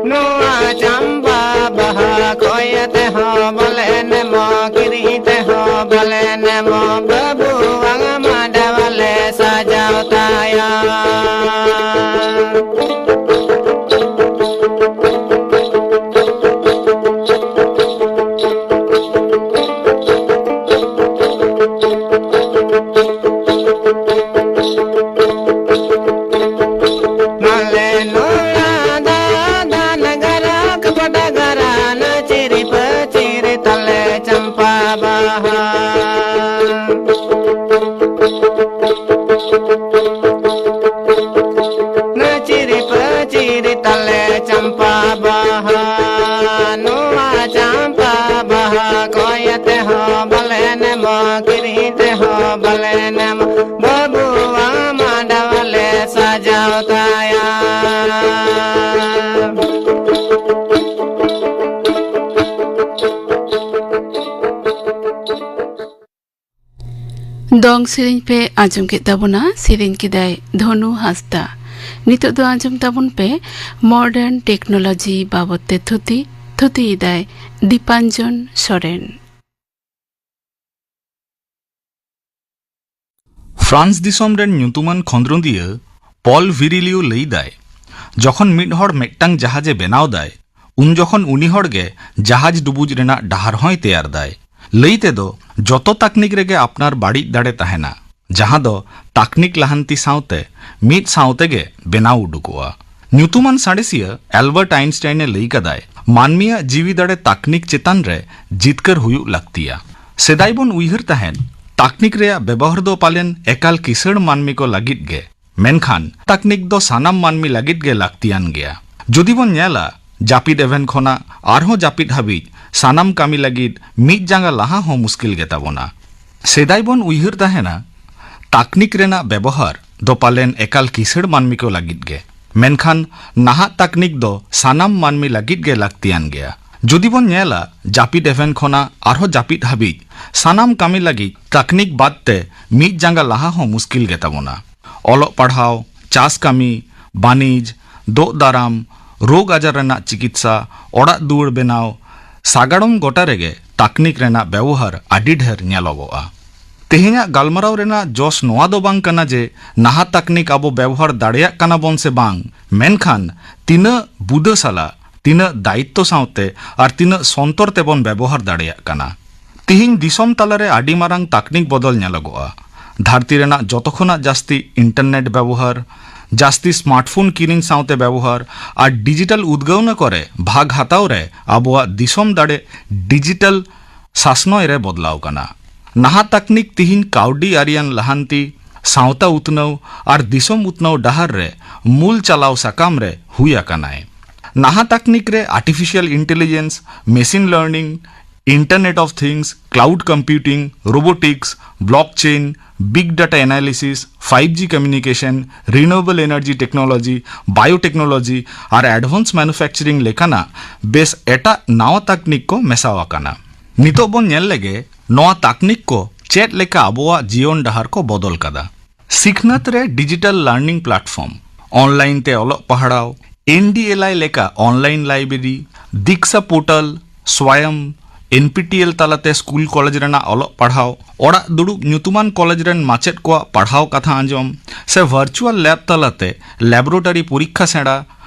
ᱱᱚᱣᱟ ᱪᱟᱢᱯᱟ ᱵᱟᱦᱟ ᱠᱚᱭ ᱛᱮᱦᱚᱸ ᱵᱟᱞᱮ ᱧᱟᱢᱟ, ᱠᱤᱨᱤᱧ ᱛᱮᱦᱚᱸ ᱵᱟᱞᱮ ᱧᱟᱢᱟ, ᱵᱟᱹᱵᱩᱣᱟᱜ ᱢᱟᱰᱣᱟ ᱞᱮ ᱥᱟᱡᱟᱣ ᱛᱟᱭᱟ᱾ ᱢᱟᱞᱮ ᱱᱚᱲᱟ ᱫᱟ ᱫᱟᱱ ᱜᱟᱨᱟ ᱠᱟᱯᱟᱴᱟ ᱜᱟᱨᱟ ᱱᱟ ᱪᱤᱨᱤ ᱯᱟᱹᱪᱤᱨ ᱛᱟᱞᱮ ᱪᱟᱢᱯᱟ ᱵᱟᱦᱟ᱾ ᱱᱟ ᱪᱤᱨᱤ ᱯᱟᱹᱪᱤᱨ ᱛᱟᱞᱮ ᱪᱟᱢᱯᱟ ᱵᱟᱦᱟ, ᱱᱚᱣᱟ ᱪᱟᱢᱯᱟ ᱵᱟᱦᱟ ᱠᱚᱭ ᱛᱮᱦᱚᱸ ᱵᱟᱞᱮ ᱧᱟᱢᱟ, ᱠᱤᱨᱤᱧ ᱛᱮᱦᱚᱸ ᱵᱟᱞᱮ ᱧᱟᱢᱟ, ᱵᱟᱹᱵᱩᱣᱟᱜ ᱢᱟᱰᱣᱟ ᱞᱮ ᱥᱟᱡᱟᱣ ᱛᱟᱭᱟ᱾ ᱫᱚᱝ ᱥᱮᱨᱮᱧ ᱯᱮ ᱟᱸᱡᱚᱢ ᱠᱮᱫ ᱛᱟᱵᱚᱱᱟ, ᱥᱮᱨᱮᱧ ᱠᱮᱫᱟᱭ ᱫᱷᱚᱱᱩ ᱦᱟᱸᱥᱫᱟ᱾ ᱱᱤᱛᱚᱜ ᱫᱚ ᱟᱸᱡᱚᱢ ᱛᱟᱵᱚᱱ ᱯᱮ ᱢᱚᱰᱟᱨᱱ ᱴᱮᱠᱱᱳᱞᱚᱡᱤ ᱵᱟᱵᱚᱫ ᱛᱮ ᱛᱷᱩᱛᱤ, ᱛᱷᱩᱛᱤᱭᱮᱫᱟᱭ ᱫᱤᱯᱟᱧᱡᱚᱱ ᱥᱚᱨᱮᱱ᱾ ᱯᱷᱨᱟᱱᱥ ᱫᱤᱥᱚᱢ ᱨᱮᱱ ᱧᱩᱛᱩᱢᱟᱱ ᱠᱷᱚᱸᱫᱽᱨᱚᱸᱫᱤᱭᱟᱹ ᱯᱚᱞ ᱵᱷᱤᱨᱤᱞᱤᱭᱳ ᱞᱟᱹᱭᱫᱟᱭ, ᱡᱚᱠᱷᱚᱱ ᱢᱤᱫ ᱦᱚᱲ ᱢᱤᱫᱴᱟᱝ ᱡᱟᱦᱟᱡᱽ ᱮ ᱵᱮᱱᱟᱣ ᱫᱟᱭ, ᱩᱱ ᱡᱚᱠᱷᱚᱱ ᱩᱱᱤ ᱦᱚᱲ ᱜᱮ ᱡᱟᱦᱟᱡᱽ ᱰᱩᱵᱩᱡ ᱨᱮᱱᱟᱜ ᱰᱟᱦᱟᱨ ᱦᱚᱸᱭ ᱛᱮᱭᱟᱨ ᱫᱟᱭ᱾ ᱞᱟᱹᱭ ᱛᱮᱫᱚ, ᱡᱚᱛᱚ ᱛᱟᱠᱱᱤᱠ ᱨᱮᱜᱮ ᱟᱯᱱᱟᱨ ᱵᱟᱹᱲᱤᱡ ᱫᱟᱲᱮ ᱛᱟᱦᱮᱱᱟ, ᱡᱟᱦᱟᱸ ᱫᱚ ᱛᱟᱠᱱᱤᱠ ᱞᱟᱦᱟᱱᱛᱤ ᱥᱟᱶᱛᱮ ᱢᱤᱫ ᱥᱟᱶᱛᱮ ᱜᱮ ᱵᱮᱱᱟᱣ ᱩᱰᱩᱠᱚᱜᱼᱟ᱾ ᱧᱩᱛᱩᱢᱟᱱ ᱥᱟᱬᱮᱥᱤᱭᱟᱹ ᱟᱞᱵᱟᱨᱴ ᱟᱭᱤᱱᱥᱴᱟᱭᱤᱱ ᱮ ᱞᱟᱹᱭ ᱠᱟᱫᱟᱭ, ᱢᱟᱹᱱᱢᱤᱭᱟᱜ ᱡᱤᱣᱤ ᱫᱟᱲᱮ ᱛᱟᱠᱱᱤᱠ ᱪᱮᱛᱟᱱ ᱨᱮ ᱡᱤᱛᱠᱟᱹᱨ ᱦᱩᱭᱩᱜ ᱞᱟᱹᱠᱛᱤᱭᱟ᱾ ᱥᱮᱫᱟᱭ ᱵᱚᱱ ᱩᱭᱦᱟᱹᱨ ᱛᱟᱦᱮᱸᱫ, ᱛᱟᱠᱱᱤᱠ ᱨᱮᱭᱟᱜ ᱵᱮᱵᱚᱦᱟᱨ ᱫᱚ ᱯᱟᱞᱮᱱ ᱮᱠᱟᱞ ᱠᱤᱥᱟᱹᱬ ᱢᱟᱹᱱᱢᱤ ᱠᱚ ᱞᱟᱹᱜᱤᱫ ᱜᱮ, ᱢᱮᱱᱠᱷᱟᱱ ᱛᱟᱠᱱᱤᱠ ᱫᱚ ᱥᱟᱱᱟᱢ ᱢᱟᱹᱱᱢᱤ ᱞᱟᱹᱜᱤᱫ ᱜᱮ ᱞᱟᱹᱠᱛᱤᱭᱟᱱ ᱜᱮᱭᱟ᱾ ᱡᱩᱫᱤ ᱵᱚᱱ ᱧᱮᱞᱟ, ᱡᱟᱹᱯᱤᱫ ᱮᱵᱷᱮᱱ ᱠᱷᱚᱱᱟᱜ ᱟᱨᱦᱚᱸ ᱡᱟᱹᱯᱤᱫ ᱦᱟᱹᱵᱤᱡ ᱥᱟᱱᱟᱢ ᱠᱟᱹᱢᱤ ᱞᱟᱹᱜᱤᱫ ᱢᱤᱫ ᱡᱟᱸᱜᱟ ᱞᱟᱦᱟ ᱦᱚᱸ ᱢᱩᱥᱠᱤᱞ ᱜᱮ ᱛᱟᱵᱚᱱᱟ᱾ ᱥᱮᱫᱟᱭ ᱵᱚᱱ ᱩᱭᱦᱟᱹᱨ ᱛᱟᱦᱮᱱᱟ, ᱛᱟᱠᱱᱤᱠ ᱨᱮᱱᱟᱜ ᱵᱮᱵᱚᱦᱟᱨ ᱫᱚ ᱯᱟᱞᱮᱱ ᱮᱠᱟᱞ ᱠᱤᱥᱟᱹᱬ ᱢᱟᱹᱱᱢᱤ ᱠᱚ ᱞᱟᱹᱜᱤᱫ ᱜᱮ᱾ ᱢᱮᱱᱠᱷᱟᱱ ᱱᱟᱦᱟᱜ ᱛᱟᱠᱱᱤᱠ ᱫᱚ ᱥᱟᱱᱟᱢ ᱢᱟᱹᱱᱢᱤ ᱞᱟᱹᱜᱤᱫ ᱜᱮ ᱞᱟᱹᱠᱛᱤᱭᱟᱱ ᱜᱮᱭᱟ᱾ ᱡᱩᱫᱤ ᱵᱚᱱ ᱧᱮᱞᱟ, ᱡᱟᱹᱯᱤᱫ ᱮᱵᱷᱮᱱ ᱠᱷᱚᱱᱟᱜ ᱟᱨᱦᱚᱸ ᱡᱟᱹᱯᱤᱫ ᱦᱟᱹᱵᱤᱡ ᱥᱟᱱᱟᱢ ᱠᱟᱹᱢᱤ ᱞᱟᱹᱜᱤᱫ ᱛᱟᱠᱱᱤᱠ ᱵᱟᱫ ᱛᱮ ᱢᱤᱫ ᱡᱟᱸᱜᱟ ᱞᱟᱦᱟ ᱦᱚᱸ ᱢᱩᱥᱠᱤᱞ ᱜᱮ ᱛᱟᱵᱚᱱᱟ᱾ ᱚᱞᱚᱜ ᱯᱟᱲᱦᱟᱣ, ᱪᱟᱥ ᱠᱟᱹᱢᱤ, ᱵᱟᱹᱱᱤᱡᱽ, ᱫᱳᱜ ᱫᱟᱨᱟᱢ, ᱨᱳᱜᱽ ᱟᱡᱟᱨ ᱨᱮᱱᱟᱜ ᱪᱤᱠᱤᱛᱥᱟ, ᱚᱲᱟᱜ ᱫᱩᱣᱟᱹᱨ ᱵᱮᱱᱟᱣ, ᱥᱟᱜᱟᱲᱚᱢ ᱜᱚᱴᱟ ᱨᱮᱜᱮ ᱛᱟᱠᱱᱤᱠ ᱨᱮᱱᱟᱜ ᱵᱮᱵᱚᱦᱟᱨ ᱟᱹᱰᱤ ᱰᱷᱮᱨ ᱧᱮᱞᱚᱜᱚᱜᱼᱟ᱾ ᱛᱮᱦᱮᱧᱟᱜ ᱜᱟᱞᱢᱟᱨᱟᱣ ᱨᱮᱱᱟᱜ ᱡᱚᱥ ᱱᱚᱣᱟ ᱫᱚ ᱵᱟᱝ ᱠᱟᱱᱟ ᱡᱮ ᱱᱟᱦᱟᱜ ᱛᱟᱠᱱᱤᱠ ᱟᱵᱚ ᱵᱮᱵᱚᱦᱟᱨ ᱫᱟᱲᱮᱭᱟᱜ ᱠᱟᱱᱟ ᱵᱚᱱ ᱥᱮ ᱵᱟᱝ, ᱢᱮᱱᱠᱷᱟᱱ ᱛᱤᱱᱟᱹᱜ ᱵᱩᱫᱟᱹ ᱥᱟᱞᱟᱜ, ᱛᱤᱱᱟᱹᱜ ᱫᱟᱭᱤᱛᱛᱚ ᱥᱟᱶᱛᱮ ᱟᱨ ᱛᱤᱱᱟᱹᱜ ᱥᱚᱱᱛᱚᱨ ᱛᱮᱵᱚᱱ ᱵᱮᱵᱚᱦᱟᱨ ᱫᱟᱲᱮᱭᱟᱜ ᱠᱟᱱᱟ᱾ ᱛᱤᱦᱤᱧ ᱫᱤᱥᱚᱢ ᱛᱟᱞᱟᱨᱮ ᱟᱹᱰᱤ ᱢᱟᱨᱟᱝ ᱛᱟᱠᱱᱤᱠ ᱵᱚᱫᱚᱞ ᱧᱮᱞᱚᱜᱚᱜᱼᱟ᱾ ᱫᱷᱟᱹᱨᱛᱤ ᱨᱮᱱᱟᱜ ᱡᱚᱛᱚ ᱠᱷᱚᱱᱟᱜ ᱡᱟᱹᱥᱛᱤ ᱤᱱᱴᱟᱨᱱᱮᱴ ᱵᱮᱵᱚᱦᱟᱨ, ᱡᱟᱹᱥᱛᱤ ᱥᱢᱟᱨᱴᱯᱷᱳᱱ ᱠᱤᱨᱤᱧ ᱥᱟᱶᱛᱮ ᱵᱮᱵᱚᱦᱟᱨ ᱟᱨ ᱰᱤᱡᱤᱴᱟᱞ ᱩᱫᱽᱜᱟᱹᱣᱱᱟ ᱠᱚᱨᱮ ᱵᱷᱟᱜᱽ ᱦᱟᱛᱟᱣ ᱨᱮ ᱟᱵᱚᱣᱟᱜ ᱫᱤᱥᱚᱢ ᱫᱟᱲᱮ ᱰᱤᱡᱤᱴᱟᱞ ᱥᱟᱥᱱᱚᱭ ᱨᱮ ᱵᱚᱫᱞᱟᱣ ᱠᱟᱱᱟ᱾ ᱱᱟᱦᱟᱜ ᱛᱟᱠᱱᱤᱠ ᱛᱤᱦᱤᱧ ᱠᱟᱹᱣᱰᱤ ᱟᱹᱨᱤᱭᱟᱱ ᱞᱟᱦᱟᱱᱛᱤ, ᱥᱟᱶᱛᱟ ᱩᱛᱱᱟᱹᱣ ᱟᱨ ᱫᱤᱥᱚᱢ ᱩᱛᱱᱟᱹᱣ ᱰᱟᱦᱟᱨ ᱨᱮ ᱢᱩᱞ ᱪᱟᱞᱟᱣ ᱥᱟᱠᱟᱢ ᱨᱮ ᱦᱩᱭ ᱟᱠᱟᱱᱟᱭ᱾ ᱱᱟᱦᱟᱜ ᱛᱟᱠᱱᱤᱠ ᱨᱮ artificial intelligence, machine learning, internet of things, cloud computing, robotics, blockchain, big data analysis, five G communication, renewable energy technology, biotechnology ᱟᱨ ᱮᱰᱵᱷᱟᱱᱥ ᱢᱮᱱᱩᱯᱷᱮᱠᱪᱟᱨᱤᱝ ᱞᱮᱠᱟᱱᱟᱜ ᱵᱮᱥ ᱮᱴᱟᱜ ᱱᱟᱣᱟ ᱛᱟᱠᱱᱤᱠ ᱠᱚ ᱢᱮᱥᱟᱣ ᱟᱠᱟᱱᱟ᱾ ᱱᱤᱛᱚᱜ ᱵᱚᱱ ᱧᱮᱞ ᱞᱮᱜᱮ ᱱᱚᱣᱟ ᱛᱟᱠᱱᱤᱠ ᱠᱚ ᱪᱮᱫ ᱞᱮᱠᱟ ᱟᱵᱚᱣᱟᱜ ᱡᱤᱭᱚᱱ ᱰᱟᱦᱟᱨ ᱠᱚ ᱵᱚᱫᱚᱞ ᱠᱟᱫᱟ᱾ ᱥᱤᱠᱷᱱᱟᱹᱛ ᱨᱮ ᱰᱤᱡᱤᱴᱟᱞ ᱞᱟᱨᱱᱤᱝ ᱯᱞᱟᱴᱯᱷᱚᱨᱢ, ᱚᱱᱞᱟᱭᱤᱱ ᱛᱮ ᱚᱞᱚᱜ ᱯᱟᱲᱦᱟᱣ, ᱮᱱ ᱰᱤ ᱮᱞ ᱟᱭ ᱞᱮᱠᱟ online library, Diksha portal, Swayam, N P T L ᱛᱟᱞᱟᱛᱮ ᱥᱠᱩᱞ ᱠᱚᱞᱮᱡᱽ ᱨᱮᱱᱟᱜ ᱚᱞᱚᱜ ᱯᱟᱲᱦᱟᱣ, ᱚᱲᱟᱜ ᱫᱩᱲᱩᱵ ᱧᱩᱛᱩᱢᱟᱱ ᱠᱚᱞᱮᱡᱽ ᱨᱮᱱ ᱢᱟᱪᱮᱫ ᱠᱚᱣᱟᱜ ᱯᱟᱲᱦᱟᱣ ᱠᱟᱛᱷᱟ ᱟᱸᱡᱚᱢ, ᱥᱮ ᱵᱷᱟᱨᱪᱩᱣᱟᱞ ᱞᱮᱵ ᱛᱟᱞᱟᱛᱮ ᱞᱮᱵᱚᱨᱮᱴᱚᱨᱤ ᱯᱚᱨᱤᱠᱠᱷᱟ ᱥᱮᱬᱟ,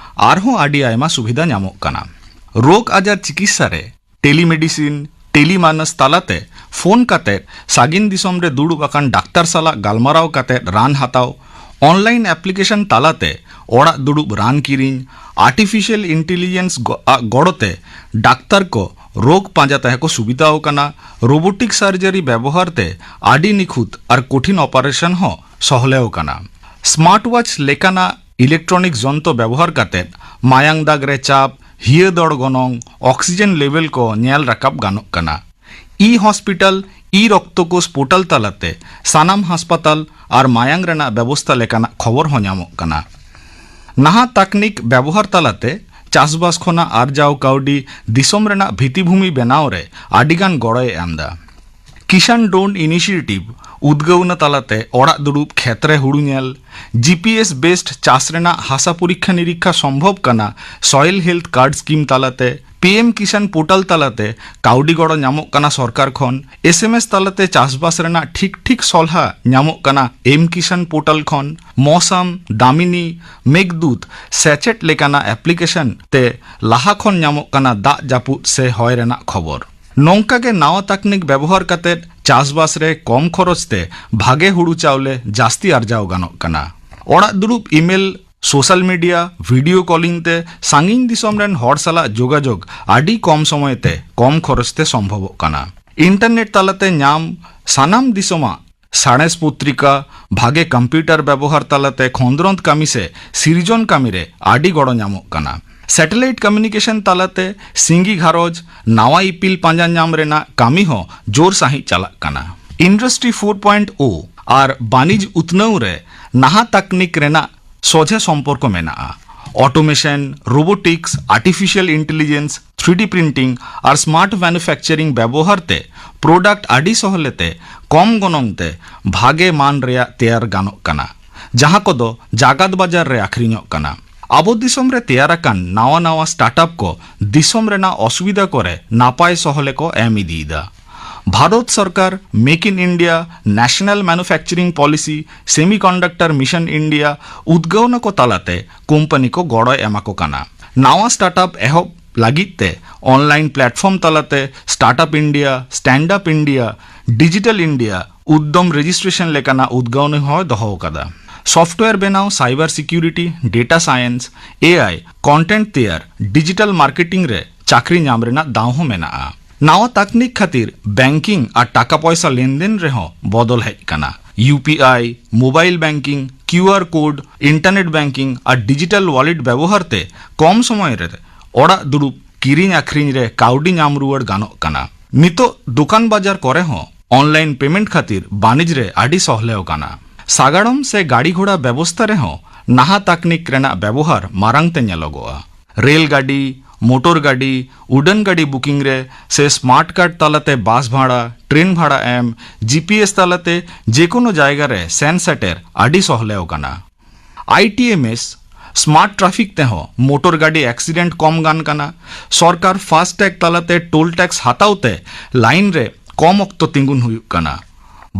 ᱟᱨᱦᱚᱸ ᱟᱹᱰᱤ ᱟᱭᱢᱟ ᱥᱩᱵᱤᱫᱷᱟ ᱧᱟᱢᱚᱜ ᱠᱟᱱᱟ᱾ ᱨᱳᱜᱽ ᱟᱡᱟᱨ ᱪᱤᱠᱤᱛᱥᱟ ᱨᱮ ᱴᱮᱞᱤᱢᱮᱰᱤᱥᱤᱱ, ᱴᱮᱞᱤᱢᱟᱱᱟᱥ ᱛᱟᱞᱟᱛᱮ ᱯᱷᱳᱱ ᱠᱟᱛᱮ ᱥᱟᱹᱜᱤᱧ ᱫᱤᱥᱚᱢ ᱨᱮ ᱫᱩᱲᱩᱵ ᱟᱠᱟᱱ ᱰᱟᱠᱛᱟᱨ ᱥᱟᱞᱟᱜ ᱜᱟᱞᱢᱟᱨᱟᱣ ᱠᱟᱛᱮ ᱨᱟᱱ ᱦᱟᱛᱟᱣ, ᱚᱱᱞᱟᱭᱤᱱ ᱮᱯᱞᱤᱠᱮᱥᱚᱱ ᱛᱟᱞᱟᱛᱮ ᱚᱲᱟᱜ ᱫᱩᱲᱩᱵ ᱨᱟᱱ ᱠᱤᱨᱤᱧ, ᱟᱨᱴᱤᱯᱷᱤᱥᱤᱭᱟᱞ ᱤᱱᱴᱮᱞᱤᱡᱮᱱᱥ ᱜᱚ-, ᱟᱜ ᱜᱚᱲᱚᱛᱮ ᱰᱟᱠᱛᱟᱨ ᱠᱚ ᱨᱳᱜᱽ ᱯᱟᱸᱡᱟ ᱛᱟᱦᱮᱸ ᱠᱚ ᱥᱩᱵᱤᱫᱷᱟᱣ ᱠᱟᱱᱟ, ᱨᱳᱵᱳᱴᱤᱠ ᱥᱟᱨᱡᱟᱨᱤ ᱵᱮᱵᱚᱦᱟᱨ ᱛᱮ ᱟᱹᱰᱤ ᱱᱤᱠᱷᱩᱛ ᱟᱨ ᱠᱚᱴᱷᱤᱱ ᱚᱯᱟᱨᱮᱥᱚᱱ ᱦᱚᱸ ᱥᱚᱦᱞᱮᱣ ᱠᱟᱱᱟ᱾ ᱥᱢᱟᱨᱴ ᱣᱟᱪ ᱞᱮᱠᱟᱱᱟᱜ ᱤᱞᱮᱠᱴᱨᱚᱱᱤᱠ ᱡᱚᱱᱛᱚ ᱵᱮᱵᱚᱦᱟᱨ ᱠᱟᱛᱮ ᱢᱟᱭᱟᱝ ᱫᱟᱜᱽ ᱨᱮ ᱪᱟᱯ, ᱦᱤᱭᱟᱹ ᱫᱚᱲ ᱜᱚᱱᱚᱝ, ᱚᱠᱥᱤᱡᱮᱱ ᱞᱮᱵᱮᱞ ᱠᱚ ᱧᱮᱞ ᱨᱟᱠᱟᱵ ᱜᱟᱱᱚᱜ ᱠᱟᱱᱟ᱾ ᱤ ᱦᱚᱥᱯᱤᱴᱟᱞ, ᱤ ᱨᱚᱠᱛᱚ ᱠᱳᱥ ᱯᱳᱨᱴᱟᱞ ᱛᱟᱞᱟᱛᱮ ᱥᱟᱱᱟᱢ ᱦᱟᱥᱯᱟᱛᱟᱞ ᱟᱨ ᱢᱟᱭᱟᱝ ᱨᱮᱱᱟᱜ ᱵᱮᱵᱚᱥᱛᱟ ᱞᱮᱠᱟᱱᱟᱜ ᱠᱷᱚᱵᱚᱨ ᱦᱚᱸ ᱧᱟᱢᱚᱜ ᱠᱟᱱᱟ᱾ ᱱᱟᱦᱟᱜ ᱛᱟᱠᱱᱤᱠ ᱵᱮᱵᱚᱦᱟᱨ ᱛᱟᱞᱟᱛᱮ ᱪᱟᱥᱵᱟᱥ ᱠᱷᱚᱱᱟᱜ ᱟᱨᱡᱟᱣ ᱠᱟᱹᱣᱰᱤ ᱫᱤᱥᱚᱢ ᱨᱮᱱᱟᱜ ᱵᱷᱤᱛᱤᱵᱷᱩᱢᱤ ᱵᱮᱱᱟᱣ ᱨᱮ ᱟᱹᱰᱤᱜᱟᱱ ᱜᱚᱲᱚᱭ ᱮᱢᱫᱟ᱾ ᱠᱤᱥᱟᱱ ᱰᱨᱳᱱ ᱤᱱᱤᱥᱤᱭᱮᱴᱤᱵᱷ ᱩᱫᱽᱜᱟᱹᱣᱱᱟ ᱛᱟᱞᱟᱛᱮ ᱚᱲᱟᱜ ᱫᱩᱲᱩᱵ ᱠᱷᱮᱛ ᱨᱮ ᱦᱩᱲᱩ ᱧᱮᱞ, ᱡᱤ ᱯᱤ ᱮᱥ ᱵᱮᱥᱰ ᱪᱟᱥ ᱨᱮᱱᱟᱜ ᱦᱟᱥᱟ ᱯᱚᱨᱤᱠᱠᱷᱟ ᱱᱤᱨᱤᱠᱠᱷᱟ ᱥᱚᱢᱵᱷᱚᱵ ᱠᱟᱱᱟ, ᱥᱚᱭᱮᱞ ᱦᱮᱞᱛᱷ ᱠᱟᱨᱰ ᱥᱠᱤᱢ ᱛᱟᱞᱟᱛᱮ, ᱯᱤ ᱮᱢ ᱠᱤᱥᱟᱱ ᱯᱳᱨᱴᱟᱞ ᱛᱟᱞᱟᱛᱮ ᱠᱟᱹᱣᱰᱤ ᱜᱚᱲᱚ ᱧᱟᱢᱚᱜ ᱠᱟᱱᱟ ᱥᱚᱨᱠᱟᱨ ᱠᱷᱚᱱ, ᱮᱥ ᱮᱢ ᱮᱥ ᱛᱟᱞᱟᱛᱮ ᱪᱟᱥᱵᱟᱥ ᱨᱮᱱᱟᱜ ᱴᱷᱤᱠ ᱴᱷᱤᱠ ᱥᱚᱞᱦᱟ ᱧᱟᱢᱚᱜ ᱠᱟᱱᱟ ᱮᱢ ᱠᱤᱥᱟᱱ ᱯᱳᱨᱴᱟᱞ ᱠᱷᱚᱱ, ᱢᱚᱥᱟᱢ, ᱫᱟᱢᱤᱱᱤ, ᱢᱮᱜᱷᱫᱩᱛ, ᱥᱮᱪᱮᱫ ᱞᱮᱠᱟᱱᱟᱜ ᱮᱯᱞᱤᱠᱮᱥᱚᱱ ᱛᱮ ᱞᱟᱦᱟ ᱠᱷᱚᱱ ᱧᱟᱢᱚᱜ ᱠᱟᱱᱟ ᱫᱟᱜ ᱡᱟᱹᱯᱩᱫ ᱥᱮ ᱦᱚᱭ ᱨᱮᱱᱟᱜ ᱠᱷᱚᱵᱚᱨ᱾ ᱱᱚᱝᱠᱟ ᱜᱮ ᱱᱟᱣᱟ ᱛᱟᱠᱱᱤᱠ ᱵᱮᱵᱚᱦᱟᱨ ᱠᱟᱛᱮ ᱪᱟᱥᱵᱟᱥ ᱨᱮ ᱠᱚᱢ ᱠᱷᱚᱨᱚᱪ ᱛᱮ ᱵᱷᱟᱜᱮ ᱦᱩᱲᱩ ᱪᱟᱣᱞᱮ ᱡᱟᱹᱥᱛᱤ ᱟᱨᱡᱟᱣ ᱜᱟᱱᱚᱜ ᱠᱟᱱᱟ᱾ ᱚᱲᱟᱜ ᱫᱩᱲᱩᱵ email, social media, video calling ᱛᱮ ᱥᱟᱺᱜᱤᱧ ᱫᱤᱥᱚᱢ ᱨᱮᱱ ᱦᱚᱲ ᱥᱟᱞᱟᱜ ᱡᱳᱜᱟᱡᱳᱜᱽ ᱟᱹᱰᱤ ᱠᱚᱢ ᱥᱚᱢᱚᱭ ᱛᱮ ᱠᱚᱢ ᱠᱷᱚᱨᱚᱪ ᱛᱮ ᱥᱚᱢᱵᱷᱚᱵᱚᱜ ᱠᱟᱱᱟ᱾ ᱤᱱᱴᱟᱨᱱᱮᱴ ᱛᱟᱞᱟᱛᱮ ᱧᱟᱢ ᱥᱟᱱᱟᱢ ᱫᱤᱥᱚᱢᱟᱜ ᱥᱟᱬᱮᱥ ᱯᱚᱛᱨᱤᱠᱟ, ᱵᱷᱟᱜᱮ ᱠᱚᱢᱯᱤᱭᱩᱴᱟᱨ ᱵᱮᱵᱚᱦᱟᱨ ᱛᱟᱞᱟᱛᱮ ᱠᱷᱚᱸᱫᱽᱨᱚᱸᱫᱽ ᱠᱟᱹᱢᱤ ᱥᱮ ᱥᱤᱨᱡᱚᱱ ᱠᱟᱹᱢᱤ ᱨᱮ ᱟᱹᱰᱤ ᱜᱚᱲᱚ ᱧᱟᱢᱚᱜ ᱠᱟᱱᱟ᱾ ᱥᱮᱴᱮᱞᱟᱭᱤᱴ ᱠᱚᱢᱤᱭᱩᱱᱤᱠᱮᱥᱚᱱ ᱛᱟᱞᱟᱛᱮ ᱥᱤᱸᱜᱤ ᱜᱷᱟᱨᱚᱸᱡᱽ ᱱᱟᱣᱟ ᱤᱯᱤᱞ ᱯᱟᱸᱡᱟ ᱧᱟᱢ ᱨᱮᱱᱟᱜ ᱠᱟᱹᱢᱤ ᱦᱚᱸ ᱡᱳᱨ ᱥᱟᱺᱦᱤᱡ ᱪᱟᱞᱟᱜ ᱠᱟᱱᱟ᱾ ᱤᱱᱰᱟᱥᱴᱨᱤ ᱯᱷᱳᱨ ᱯᱚᱭᱮᱱᱴ ᱳ ᱟᱨ ᱵᱟᱹᱱᱤᱡᱽ ᱩᱛᱱᱟᱹᱣ ᱨᱮ ᱱᱟᱦᱟᱜ ᱛᱟᱠᱱᱤᱠ ᱨᱮᱱᱟᱜ ᱥᱚᱡᱷᱮ ᱥᱚᱢᱯᱚᱨᱠᱚ ᱢᱮᱱᱟᱜᱼᱟ᱾ ᱚᱴᱳᱢᱮᱥᱚᱱ, ᱨᱳᱵᱳᱴᱤᱠᱥ, ᱟᱨᱴᱤᱯᱷᱤᱥᱤᱭᱟᱞ ᱤᱱᱴᱮᱞᱤᱡᱮᱱᱥ, ᱛᱷᱨᱤ ᱰᱤ ᱯᱨᱤᱱᱴᱤᱝ ᱟᱨ ᱥᱢᱟᱨᱴ ᱢᱮᱱᱩᱯᱷᱮᱠᱪᱟᱨᱤᱝ ᱵᱮᱵᱚᱦᱟᱨ ᱛᱮ ᱯᱨᱚᱰᱟᱠᱴ ᱟᱹᱰᱤ ᱥᱚᱦᱞᱮ ᱛᱮ ᱠᱚᱢ ᱜᱚᱱᱚᱝ ᱛᱮ ᱵᱷᱟᱜᱮ ᱢᱟᱱ ᱨᱮᱭᱟᱜ ᱛᱮᱭᱟᱨ ᱜᱟᱱᱚᱜ ᱠᱟᱱᱟ, ᱡᱟᱦᱟᱸ ᱠᱚᱫᱚ ᱡᱟᱜᱟᱛ ᱵᱟᱡᱟᱨ ᱨᱮ ᱟᱠᱷᱨᱤᱧᱚᱜ ᱠᱟᱱᱟ᱾ ᱟᱵᱚ ᱫᱤᱥᱚᱢ ᱨᱮ ᱛᱮᱭᱟᱨ ᱟᱠᱟᱱ ᱱᱟᱣᱟ ᱱᱟᱣᱟ ᱥᱴᱟᱨᱴᱟᱯ ᱠᱚ ᱫᱤᱥᱚᱢ ᱨᱮᱱᱟᱜ ᱚᱥᱩᱵᱤᱫᱷᱟ ᱠᱚᱨᱮ ᱱᱟᱯᱟᱭ ᱥᱚᱦᱞᱮ ᱠᱚ ᱮᱢ ᱤᱫᱤᱭᱮᱫᱟ᱾ ᱵᱷᱟᱨᱚᱛ ᱥᱚᱨᱠᱟᱨ Make in India, National Manufacturing Policy, Semiconductor Mission India ᱩᱫᱽᱜᱟᱹᱣᱱᱟ ᱠᱚ ᱛᱟᱞᱟᱛᱮ ᱠᱳᱢᱯᱟᱱᱤ ᱠᱚ ᱜᱚᱲᱚᱭ ᱮᱢᱟ ᱠᱚ ᱠᱟᱱᱟ᱾ ᱱᱟᱣᱟ ᱥᱴᱟᱨᱴᱟᱯ ᱮᱦᱚᱵ ᱞᱟᱹᱜᱤᱫ ᱛᱮ ᱚᱱᱞᱟᱭᱤᱱ ᱯᱞᱟᱴᱯᱷᱚᱨᱢ ᱛᱟᱞᱟᱛᱮ startup India, standup India, digital India Udyam registration ᱞᱮᱠᱟᱱᱟᱜ ᱩᱫᱽᱜᱟᱹᱣᱱᱤ ᱦᱚᱸᱭ ᱫᱚᱦᱚ ᱟᱠᱟᱫᱟ᱾ ᱥᱚᱯᱷᱴᱣᱮᱭᱟᱨ ᱵᱮᱱᱟᱣ, cyber security, data science, A I, content ᱛᱮᱭᱟᱨ, ᱰᱤᱡᱤᱴᱟᱞ ᱢᱟᱨᱠᱮᱴᱤᱝ ᱨᱮ ᱪᱟᱹᱠᱨᱤ ᱧᱟᱢ ᱨᱮᱱᱟᱜ ᱫᱟᱣ ᱦᱚᱸ ᱢᱮᱱᱟᱜᱼᱟ᱾ ᱱᱟᱣᱟ ᱛᱟᱠᱱᱤᱠ ᱠᱷᱟᱹᱛᱤᱨ ᱵᱮᱝᱠᱤᱝ ᱟᱨ ᱴᱟᱠᱟ ᱯᱚᱭᱥᱟ ᱞᱮᱱᱫᱮᱱ ᱨᱮᱦᱚᱸ ᱵᱚᱫᱚᱞ ᱦᱮᱡ ᱟᱠᱟᱱᱟ᱾ U P I, mobile banking, Q R code, internet banking R digital wallet ᱵᱮᱵᱚᱦᱟᱨ ᱛᱮ ᱠᱚᱢ ᱥᱚᱢᱚᱭ ᱨᱮ ᱚᱲᱟᱜ ᱫᱩᱲᱩᱵ ᱠᱤᱨᱤᱧ ᱟᱹᱠᱷᱨᱤᱧ ᱨᱮ ᱠᱟᱹᱣᱰᱤ ᱧᱟᱢ ᱨᱩᱣᱟᱹᱲ ᱜᱟᱱᱚᱜ ᱠᱟᱱᱟ᱾ ᱱᱤᱛᱚᱜ ᱫᱚᱠᱟᱱ ᱵᱟᱡᱟᱨ ᱠᱚᱨᱮ ᱦᱚᱸ online payment ᱠᱷᱟᱹᱛᱤᱨ ᱵᱟᱹᱱᱤᱡᱽ ᱨᱮ ᱟᱹᱰᱤ ᱥᱚᱦᱞᱮᱣ ᱠᱟᱱᱟ᱾ ᱥᱟᱜᱟᱲᱚᱢ ᱥᱮ ᱜᱟᱹᱰᱤ ᱜᱷᱚᱲᱟ ᱵᱮᱵᱚᱥᱛᱟ ᱨᱮᱦᱚᱸ ᱱᱟᱦᱟ ᱛᱟᱠᱱᱤᱠ ᱨᱮᱱᱟᱜ ᱵᱮᱵᱚᱦᱟᱨ ᱢᱟᱨᱟᱝ ᱛᱮ ᱧᱮᱞᱚᱜᱚᱜᱼᱟ᱾ ᱨᱮᱞ ᱜᱟᱹᱰᱤ, ᱢᱚᱴᱚᱨ ᱜᱟᱹᱰᱤ, ᱩᱰᱟᱹᱱ ᱜᱟᱹᱰᱤ booking ᱨᱮ ᱥᱮ smart card ᱛᱟᱞᱟᱛᱮ ᱵᱟᱥ ᱵᱷᱟᱲᱟ, ᱴᱨᱮᱱ ᱵᱷᱟᱲᱟ ᱮᱢ, G P S ᱛᱟᱞᱟᱛᱮ ᱡᱮᱠᱳᱱᱳ ᱡᱟᱭᱜᱟ ᱨᱮ ᱥᱮᱱ ᱥᱮᱴᱮᱨ ᱟᱹᱰᱤ ᱥᱚᱦᱞᱮᱣ ᱠᱟᱱᱟ᱾ I T M S smart traffic ᱛᱮᱦᱚᱸ ᱢᱚᱴᱚᱨ ᱜᱟᱹᱰᱤ accident ᱠᱚᱢ ᱜᱟᱱ ᱠᱟᱱᱟ᱾ ᱥᱚᱨᱠᱟᱨ FASTag ᱛᱟᱞᱟᱛᱮ toll tax ᱦᱟᱛᱟᱣ ᱛᱮ line ᱨᱮ ᱠᱚᱢ ᱚᱠᱛᱚ ᱛᱤᱸᱜᱩᱱ ᱦᱩᱭᱩᱜ ᱠᱟᱱᱟ᱾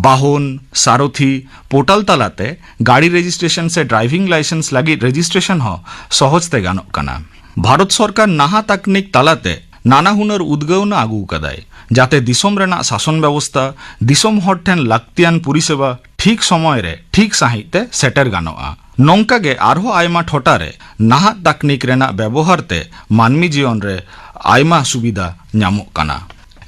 ᱵᱟᱦᱚᱱ ᱥᱟᱨᱚᱛᱷᱤ portal ᱛᱟᱞᱟᱛᱮ ᱜᱟᱹᱰᱤ registration ᱥᱮ driving licence ᱞᱟᱹᱜᱤᱫ registration ᱦᱚᱸ ᱥᱚᱦᱚᱡ ᱛᱮ ᱜᱟᱱᱚᱜ ᱠᱟᱱᱟ᱾ ᱵᱷᱟᱨᱚᱛ ᱥᱚᱨᱠᱟᱨ ᱱᱟᱦᱟ ᱛᱟᱠᱱᱤᱠ ᱛᱟᱞᱟᱛᱮ ᱱᱟᱱᱟ ᱦᱩᱱᱟᱹᱨ ᱩᱫᱽᱜᱟᱹᱣᱱᱟ ᱟᱹᱜᱩ ᱟᱠᱟᱫᱟᱭ, ᱡᱟᱛᱮ ᱫᱤᱥᱚᱢ ᱨᱮᱱᱟᱜ ᱥᱟᱥᱚᱱ ᱵᱮᱵᱚᱥᱛᱟ ᱫᱤᱥᱚᱢ ᱦᱚᱲ ᱴᱷᱮᱱ ᱞᱟᱹᱠᱛᱤᱭᱟᱱ ᱯᱚᱨᱤᱥᱮᱵᱟ ᱴᱷᱤᱠ ᱥᱚᱢᱚᱭ ᱨᱮ ᱴᱷᱤᱠ ᱥᱟᱺᱦᱤᱡ ᱛᱮ ᱥᱮᱴᱮᱨ ᱜᱟᱱᱚᱜᱼᱟ᱾ ᱱᱚᱝᱠᱟ ᱜᱮ ᱟᱨᱦᱚᱸ ᱟᱭᱢᱟ ᱴᱚᱴᱷᱟ ᱨᱮ ᱱᱟᱦᱟᱜ ᱛᱟᱠᱱᱤᱠ ᱨᱮᱱᱟᱜ ᱵᱮᱵᱚᱦᱟᱨ ᱛᱮ ᱢᱟᱹᱱᱢᱤ ᱡᱤᱭᱚᱱ ᱨᱮ ᱟᱭᱢᱟ ᱥᱩᱵᱤᱫᱷᱟ ᱧᱟᱢᱚᱜ ᱠᱟᱱᱟ᱾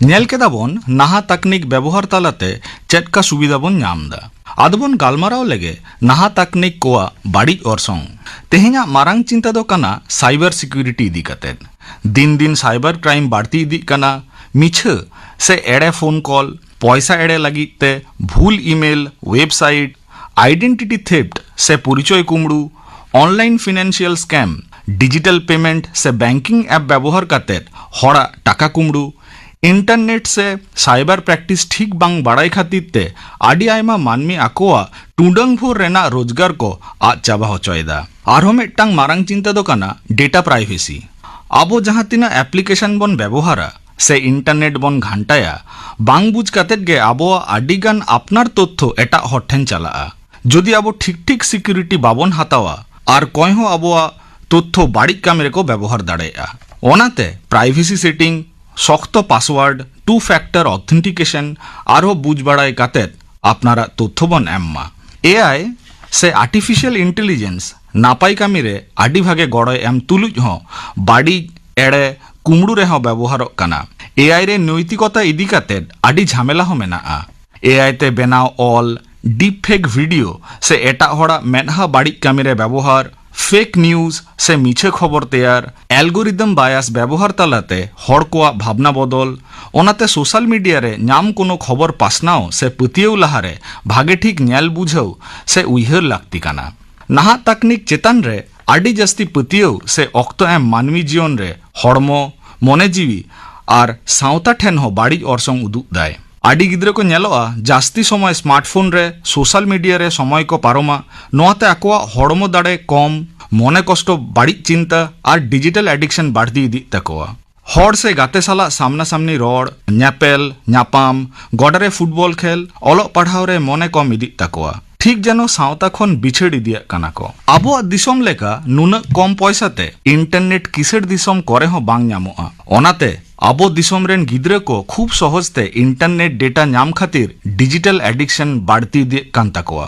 ᱧᱮᱞ ᱠᱮᱫᱟ ᱵᱚᱱ ᱱᱟᱦᱟᱜ ᱛᱟᱠᱱᱤᱠ ᱵᱮᱵᱚᱦᱟᱨ ᱛᱟᱞᱟᱛᱮ ᱪᱮᱫ ᱠᱟ ᱥᱩᱵᱤᱫᱷᱟ ᱵᱚᱱ ᱧᱟᱢ ᱮᱫᱟ᱾ ᱟᱫᱚ ᱵᱚᱱ ᱜᱟᱞᱢᱟᱨᱟᱣ ᱞᱮᱜᱮ ᱱᱟᱦᱟᱜ ᱛᱟᱠᱱᱤᱠ ᱠᱚᱣᱟᱜ ᱵᱟᱹᱲᱤᱡ ᱚᱨᱥᱚᱝ᱾ ᱛᱮᱦᱮᱧᱟᱜ ᱢᱟᱨᱟᱝ ᱪᱤᱱᱛᱟᱹ ᱫᱚ ᱠᱟᱱᱟ cyber security ᱤᱫᱤ ᱠᱟᱛᱮ᱾ ᱫᱤᱱ ᱫᱤᱱ cyber crime ᱵᱟᱹᱲᱛᱤ ᱤᱫᱤᱜ ᱠᱟᱱᱟ᱾ ᱢᱤᱪᱷᱟᱹ ᱥᱮ ᱮᱲᱮ phone call, ᱯᱚᱭᱥᱟ ᱮᱲᱮ ᱞᱟᱹᱜᱤᱫ ᱛᱮ ᱵᱷᱩᱞ email, website, identity theft ᱥᱮ ᱯᱚᱨᱤᱪᱚᱭ ᱠᱩᱢᱲᱩ, online financial scam, digital payment ᱥᱮ banking app ᱵᱮᱵᱚᱦᱟᱨ ᱠᱟᱛᱮ ᱦᱚᱲᱟᱜ ᱴᱟᱠᱟ ᱠᱩᱢᱲᱩ, internet ᱥᱮ cyber practice ᱴᱷᱤᱠ ᱵᱟᱝ ᱵᱟᱲᱟᱭ ᱠᱷᱟᱹᱛᱤᱨ ᱛᱮ ᱟᱹᱰᱤ ᱟᱭᱢᱟ ᱢᱟᱹᱱᱢᱤ ᱟᱠᱚᱣᱟᱜ ᱴᱩᱰᱟᱹᱝ ᱵᱷᱳᱨ ᱨᱮᱱᱟᱜ ᱨᱳᱡᱽᱜᱟᱨ ᱠᱚ ᱟᱫ ᱪᱟᱵᱟ ᱦᱚᱪᱚᱭᱮᱫᱟ᱾ ᱟᱨᱦᱚᱸ ᱢᱤᱫᱴᱟᱝ ᱢᱟᱨᱟᱝ ᱪᱤᱱᱛᱟᱹ ᱫᱚ ᱠᱟᱱᱟ data privacy᱾ ᱟᱵᱚ ᱡᱟᱦᱟᱸ ᱛᱤᱱᱟᱹᱜ application ᱵᱚᱱ ᱵᱮᱵᱚᱦᱟᱨᱟ ᱥᱮ internet ᱵᱚᱱ ᱜᱷᱟᱱᱴᱟᱭᱟ, ᱵᱟᱝ ᱵᱩᱡᱽ ᱠᱟᱛᱮᱫ ᱜᱮ ᱟᱵᱚᱣᱟᱜ ᱟᱹᱰᱤᱜᱟᱱ ᱟᱯᱱᱟᱨ ᱛᱚᱛᱛᱷᱚ ᱮᱴᱟᱜ ᱦᱚᱲ ᱴᱷᱮᱱ ᱪᱟᱞᱟᱜᱼᱟ᱾ ᱡᱩᱫᱤ ᱟᱵᱚ ᱴᱷᱤᱠ ᱴᱷᱤᱠ security ᱵᱟᱵᱚᱱ ᱦᱟᱛᱟᱣᱟ, ᱟᱨ ᱠᱚᱭ ᱦᱚᱸ ᱟᱵᱚᱣᱟᱜ ᱛᱚᱛᱛᱷᱚ ᱵᱟᱹᱲᱤᱡ ᱠᱟᱹᱢᱤ ᱨᱮᱠᱚ ᱵᱮᱵᱚᱦᱟᱨ ᱫᱟᱲᱮᱭᱟᱜᱼᱟ᱾ ᱚᱱᱟᱛᱮ privacy setting, ᱥᱚᱠᱛᱚ password, two factor authentication ᱟᱨᱦᱚᱸ ᱵᱩᱡᱽ ᱵᱟᱲᱟᱭ ᱠᱟᱛᱮᱫ ᱟᱯᱱᱟᱨᱟᱜ ᱛᱚᱛᱛᱷᱚ ᱵᱚᱱ ᱮᱢ ᱢᱟ᱾ A I ᱥᱮ artificial intelligence ᱱᱟᱯᱟᱭ ᱠᱟᱹᱢᱤ ᱨᱮ ᱟᱹᱰᱤ ᱵᱷᱟᱜᱮ ᱜᱚᱲᱚᱭ ᱮᱢ ᱛᱩᱞᱩᱡ ᱦᱚᱸ ᱵᱟᱹᱲᱤᱡ, ᱮᱲᱮ, ᱠᱩᱢᱲᱩ ᱨᱮᱦᱚᱸ ᱵᱮᱵᱚᱦᱟᱨᱚᱜ ᱠᱟᱱᱟ᱾ A I ᱨᱮ ᱱᱳᱭᱛᱤᱠᱚᱛᱟ ᱤᱫᱤ ᱠᱟᱛᱮᱫ ᱟᱹᱰᱤ ᱡᱷᱟᱢᱮᱞᱟ ᱦᱚᱸ ᱢᱮᱱᱟᱜᱼᱟ᱾ A I ᱛᱮ ᱵᱮᱱᱟᱣ ᱚᱞ, deepfake video ᱥᱮ ᱮᱴᱟᱜ ᱦᱚᱲᱟᱜ ᱢᱮᱫᱦᱟ ᱵᱟᱹᱲᱤᱡ ᱠᱟᱹᱢᱤ ᱨᱮ ᱵᱮᱵᱚᱦᱟᱨ, ᱯᱷᱮᱠ ᱱᱤᱭᱩᱡᱽ ᱥᱮ ᱢᱤᱪᱷᱟᱹ ᱠᱷᱚᱵᱚᱨ ᱛᱮᱭᱟᱨ, ᱮᱞᱜᱳᱨᱤᱫᱚᱢ ᱵᱟᱭᱟᱥ ᱵᱮᱵᱚᱦᱟᱨ ᱛᱟᱞᱟᱛᱮ ᱦᱚᱲ ᱠᱚᱣᱟᱜ ᱵᱷᱟᱵᱽᱱᱟ ᱵᱚᱫᱚᱞ᱾ ᱚᱱᱟᱛᱮ ᱥᱳᱥᱟᱞ ᱢᱤᱰᱤᱭᱟ ᱨᱮ ᱧᱟᱢ ᱠᱳᱱᱳ ᱠᱷᱚᱵᱚᱨ ᱯᱟᱥᱱᱟᱣ ᱥᱮ ᱯᱟᱹᱛᱭᱟᱹᱣ ᱞᱟᱦᱟᱨᱮ ᱵᱷᱟᱜᱮ ᱴᱷᱤᱠ ᱧᱮᱞ ᱵᱩᱡᱷᱟᱹᱣ ᱥᱮ ᱩᱭᱦᱟᱹᱨ ᱞᱟᱹᱠᱛᱤ ᱠᱟᱱᱟ᱾ ᱱᱟᱦᱟᱜ ᱛᱟᱠᱱᱤᱠ ᱪᱮᱛᱟᱱ ᱨᱮ ᱟᱹᱰᱤ ᱡᱟᱹᱥᱛᱤ ᱯᱟᱹᱛᱭᱟᱹᱣ ᱥᱮ ᱚᱠᱛᱚ ᱮᱢ ᱢᱟᱹᱱᱢᱤ ᱡᱤᱭᱚᱱ ᱨᱮ ᱦᱚᱲᱢᱚ, ᱢᱚᱱᱮ ᱡᱤᱣᱤ ᱟᱨ ᱥᱟᱶᱛᱟ ᱴᱷᱮᱱ ᱦᱚᱸ ᱵᱟᱹᱲᱤᱡ ᱚᱨᱥᱚᱝ ᱩᱫᱩᱜ ᱫᱟᱭ᱾ ᱟᱹᱰᱤ ᱜᱤᱫᱽᱨᱟᱹ ᱠᱚ ᱧᱮᱞᱚᱜᱼᱟ ᱡᱟᱹᱥᱛᱤ ᱥᱚᱢᱚᱭ ᱥᱢᱟᱨᱴᱯᱷᱳᱱ ᱨᱮ, ᱥᱳᱥᱟᱞ ᱢᱤᱰᱤᱭᱟ ᱨᱮ ᱥᱚᱢᱚᱭ ᱠᱚ ᱯᱟᱨᱚᱢᱟ᱾ ᱱᱚᱣᱟᱛᱮ ᱟᱠᱚᱣᱟᱜ ᱦᱚᱲᱢᱚ ᱫᱟᱲᱮ ᱠᱚᱢ, ᱢᱚᱱᱮ ᱠᱚᱥᱴᱚ, ᱵᱟᱹᱲᱤᱡ ᱪᱤᱱᱛᱟᱹ ᱟᱨ ᱰᱤᱡᱤᱴᱟᱞ ᱮᱰᱤᱠᱥᱚᱱ ᱵᱟᱹᱲᱛᱤ ᱤᱫᱤᱜ ᱛᱟᱠᱚᱣᱟ᱾ ᱦᱚᱲ ᱥᱮ ᱜᱟᱛᱮ ᱥᱟᱞᱟᱜ ᱥᱟᱢᱱᱟ ᱥᱟᱢᱱᱤ ᱨᱚᱲ, ᱧᱮᱯᱮᱞ, ᱧᱟᱯᱟᱢ, ᱜᱚᱰᱟ ᱨᱮ ᱯᱷᱩᱴᱵᱚᱞ ᱠᱷᱮᱞ, ᱚᱞᱚᱜ ᱯᱟᱲᱦᱟᱣ ᱨᱮ ᱢᱚᱱᱮ ᱠᱚᱢ ᱤᱫᱤᱜ ᱛᱟᱠᱚᱣᱟ᱾ ᱴᱷᱤᱠ ᱡᱮᱱᱚ ᱥᱟᱶᱛᱟ ᱠᱷᱚᱱ ᱵᱤᱪᱷᱟᱹᱲ ᱤᱫᱤᱭᱟᱜ ᱠᱟᱱᱟ ᱠᱚ᱾ ᱟᱵᱚᱣᱟᱜ ᱫᱤᱥᱚᱢ ᱞᱮᱠᱟ ᱱᱩᱱᱟᱹᱜ ᱠᱚᱢ ᱯᱚᱭᱥᱟ ᱛᱮ ᱤᱱᱴᱟᱨᱱᱮᱴ ᱠᱤᱥᱟᱹᱬ ᱫᱤᱥᱚᱢ ᱠᱚᱨᱮ ᱦᱚᱸ ᱵᱟᱝ ᱧᱟᱢᱚᱜᱼᱟ᱾ ᱚᱱᱟᱛᱮ ᱟᱵᱚ ᱫᱤᱥᱚᱢ ᱨᱮᱱ ᱜᱤᱫᱽᱨᱟᱹ ᱠᱚ ᱠᱷᱩᱵ ᱥᱚᱦᱚᱡ ᱛᱮ ᱤᱱᱴᱟᱨᱱᱮᱴ ᱰᱮᱴᱟ ᱧᱟᱢ ᱠᱷᱟᱹᱛᱤᱨ ᱰᱤᱡᱤᱴᱟᱞ ᱮᱰᱤᱠᱥᱚᱱ ᱵᱟᱹᱲᱛᱤ ᱤᱫᱤᱜ ᱠᱟᱱ ᱛᱟᱠᱚᱣᱟ᱾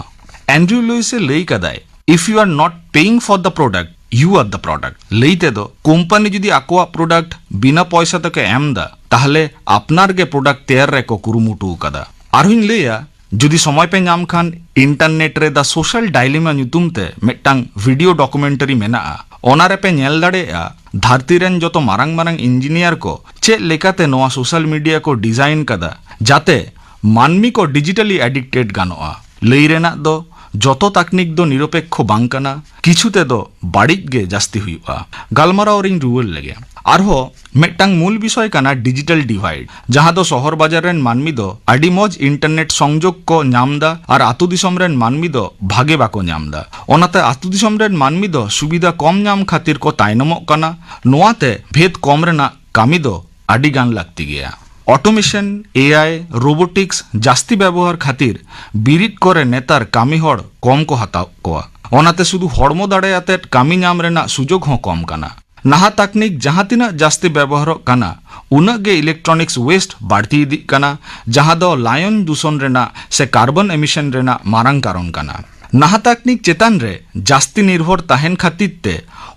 ᱮᱱᱰᱨᱤᱭᱩ ᱞᱩᱭᱤᱥ ᱮ ᱞᱟᱹᱭ ᱠᱟᱫᱟᱭ, "If you are not paying for the product, you are the product." ᱞᱟᱹᱭ ᱛᱮᱫᱚ, ᱠᱳᱢᱯᱟᱱᱤ ᱡᱩᱫᱤ ᱟᱠᱚᱣᱟᱜ ᱯᱨᱚᱰᱟᱠᱴ ᱵᱤᱱᱟ ᱯᱚᱭᱥᱟ ᱛᱮᱠᱚ ᱮᱢ ᱫᱟ, ᱛᱟᱦᱞᱮ ᱟᱯᱱᱟᱨ ᱜᱮ ᱯᱨᱚᱰᱟᱠᱴ ᱛᱮᱭᱟᱨ ᱨᱮᱠᱚ ᱠᱩᱨᱩᱢᱩᱴᱩ ᱠᱟᱫᱟ᱾ ᱟᱨᱦᱚᱸᱧ ᱞᱟᱹᱭᱟ, ᱡᱩᱫᱤ ᱥᱚᱢᱚᱭ ᱯᱮ ᱧᱟᱢ ᱠᱷᱟᱱ, ᱤᱱᱴᱟᱨᱱᱮᱴ ᱨᱮ ᱫᱟ ᱥᱳᱥᱟᱞ ᱰᱟᱭᱞᱮᱢᱟ ᱧᱩᱛᱩᱢ ᱛᱮ ᱢᱤᱫᱴᱟᱝ ᱵᱷᱤᱰᱤᱭᱳ ᱰᱚᱠᱩᱢᱮᱱᱴᱟᱨᱤ ᱢᱮᱱᱟᱜᱼᱟ᱾ ᱚᱱᱟ ᱨᱮᱯᱮ ᱧᱮᱞ ᱫᱟᱲᱮᱭᱟᱜᱼᱟ ᱫᱷᱟᱹᱨᱛᱤ ᱨᱮᱱ ᱡᱚᱛᱚ ᱢᱟᱨᱟᱝ ᱢᱟᱨᱟᱝ ᱤᱧᱡᱤᱱᱤᱭᱟᱨ ᱠᱚ ᱪᱮᱫ ᱞᱮᱠᱟᱛᱮ ᱱᱚᱣᱟ ᱥᱳᱥᱟᱞ ᱢᱤᱰᱤᱭᱟ ᱠᱚ ᱰᱤᱡᱟᱭᱤᱱ ᱠᱟᱫᱟ, ᱡᱟᱛᱮ ᱢᱟᱹᱱᱢᱤ ᱠᱚ ᱰᱤᱡᱤᱴᱟᱞᱤ ᱮᱰᱤᱠᱴᱮᱰ ᱜᱟᱱᱚᱜᱼᱟ᱾ ᱞᱟᱹᱭ ᱨᱮᱱᱟᱜ ᱫᱚ, ᱡᱚᱛᱚ ᱛᱟᱠᱱᱤᱠ ᱫᱚ ᱱᱤᱨᱚᱯᱮᱠᱠᱷᱚ ᱵᱟᱝ ᱠᱟᱱᱟ, ᱠᱤᱪᱷᱩ ᱛᱮᱫᱚ ᱵᱟᱹᱲᱤᱡ ᱜᱮ ᱡᱟᱹᱥᱛᱤ ᱦᱩᱭᱩᱜᱼᱟ᱾ ᱜᱟᱞᱢᱟᱨᱟᱣ ᱨᱤᱧ ᱨᱩᱣᱟᱹᱲ ᱞᱮᱜᱮ᱾ ᱟᱨᱦᱚᱸ ᱢᱤᱫᱴᱟᱝ ᱢᱩᱞ ᱵᱤᱥᱚᱭ ᱠᱟᱱᱟ ᱰᱤᱡᱤᱴᱟᱞ ᱰᱤᱵᱷᱟᱭᱤᱰ, ᱡᱟᱦᱟᱸ ᱫᱚ ᱥᱚᱦᱚᱨ ᱵᱟᱡᱟᱨ ᱨᱮᱱ ᱢᱟᱹᱱᱢᱤ ᱫᱚ ᱟᱹᱰᱤ ᱢᱚᱡᱽ ᱤᱱᱴᱟᱨᱱᱮᱴ ᱥᱚᱝᱡᱳᱜᱽ ᱠᱚ ᱧᱟᱢ ᱫᱟ ᱟᱨ ᱟᱹᱛᱩ ᱫᱤᱥᱚᱢ ᱨᱮᱱ ᱢᱟᱹᱱᱢᱤ ᱫᱚ ᱵᱷᱟᱜᱮ ᱵᱟᱠᱚ ᱧᱟᱢ ᱫᱟ᱾ ᱚᱱᱟᱛᱮ ᱟᱹᱛᱩ ᱫᱤᱥᱚᱢ ᱨᱮᱱ ᱢᱟᱹᱱᱢᱤ ᱫᱚ ᱥᱩᱵᱤᱫᱷᱟ ᱠᱚᱢ ᱧᱟᱢ ᱠᱷᱟᱹᱛᱤᱨ ᱠᱚ ᱛᱟᱭᱱᱚᱢᱚᱜ ᱠᱟᱱᱟ᱾ ᱱᱚᱣᱟᱛᱮ ᱵᱷᱮᱫ ᱠᱚᱢ ᱨᱮᱱᱟᱜ ᱠᱟᱹᱢᱤ ᱫᱚ ᱟᱹᱰᱤ ᱜᱟᱱ ᱞᱟᱹᱠᱛᱤ ᱜᱮᱭᱟ᱾ ᱚᱴᱳᱢᱮᱥᱚᱱ, ᱮ ᱟᱭ, ᱨᱳᱵᱳᱴᱤᱠᱥ ᱡᱟᱹᱥᱛᱤ ᱵᱮᱵᱚᱦᱟᱨ ᱠᱷᱟᱹᱛᱤᱨ ᱵᱤᱨᱤᱫ ᱠᱚᱨᱮ ᱱᱮᱛᱟᱨ ᱠᱟᱹᱢᱤ ᱦᱚᱲ ᱠᱚᱢ ᱠᱚ ᱦᱟᱛᱟᱣ ᱠᱚᱣᱟ᱾ ᱚᱱᱟᱛᱮ ᱥᱩᱫᱷᱩ ᱦᱚᱲᱢᱚ ᱫᱟᱲᱮ ᱟᱛᱮᱫ ᱠᱟᱹᱢᱤ ᱧᱟᱢ ᱨᱮᱱᱟᱜ ᱥᱩᱡᱳᱜᱽ ᱦᱚᱸ ᱠᱚᱢ ᱠᱟᱱᱟ᱾ ᱱᱟᱦᱟᱜ ᱛᱟᱠᱱᱤᱠ ᱡᱟᱦᱟᱸ ᱛᱤᱱᱟᱹᱜ ᱡᱟᱹᱥᱛᱤ ᱵᱮᱵᱚᱦᱟᱨᱚᱜ ᱠᱟᱱᱟ, ᱩᱱᱟᱹᱜ ᱜᱮ ᱤᱞᱮᱠᱴᱨᱚᱱᱤᱠᱥ ᱣᱮᱥᱴ ᱵᱟᱹᱲᱛᱤ ᱤᱫᱤᱜ ᱠᱟᱱᱟ, ᱡᱟᱦᱟᱸ ᱫᱚ ᱞᱟᱭᱚᱱ ᱫᱩᱥᱚᱱ ᱨᱮᱱᱟᱜ ᱥᱮ ᱠᱟᱨᱵᱚᱱ ᱮᱢᱤᱥᱚᱱ ᱨᱮᱱᱟᱜ ᱢᱟᱨᱟᱝ ᱠᱟᱨᱚᱱ ᱠᱟᱱᱟ᱾ ᱱᱟᱦᱟᱜ ᱛᱟᱠᱱᱤᱠ ᱪᱮᱛᱟᱱ ᱨᱮ ᱡᱟᱹᱥᱛᱤ ᱱᱤᱨᱵᱷᱚᱨ ᱛᱟᱦᱮᱱ ᱠᱷᱟᱹᱛᱤᱨ ᱛᱮ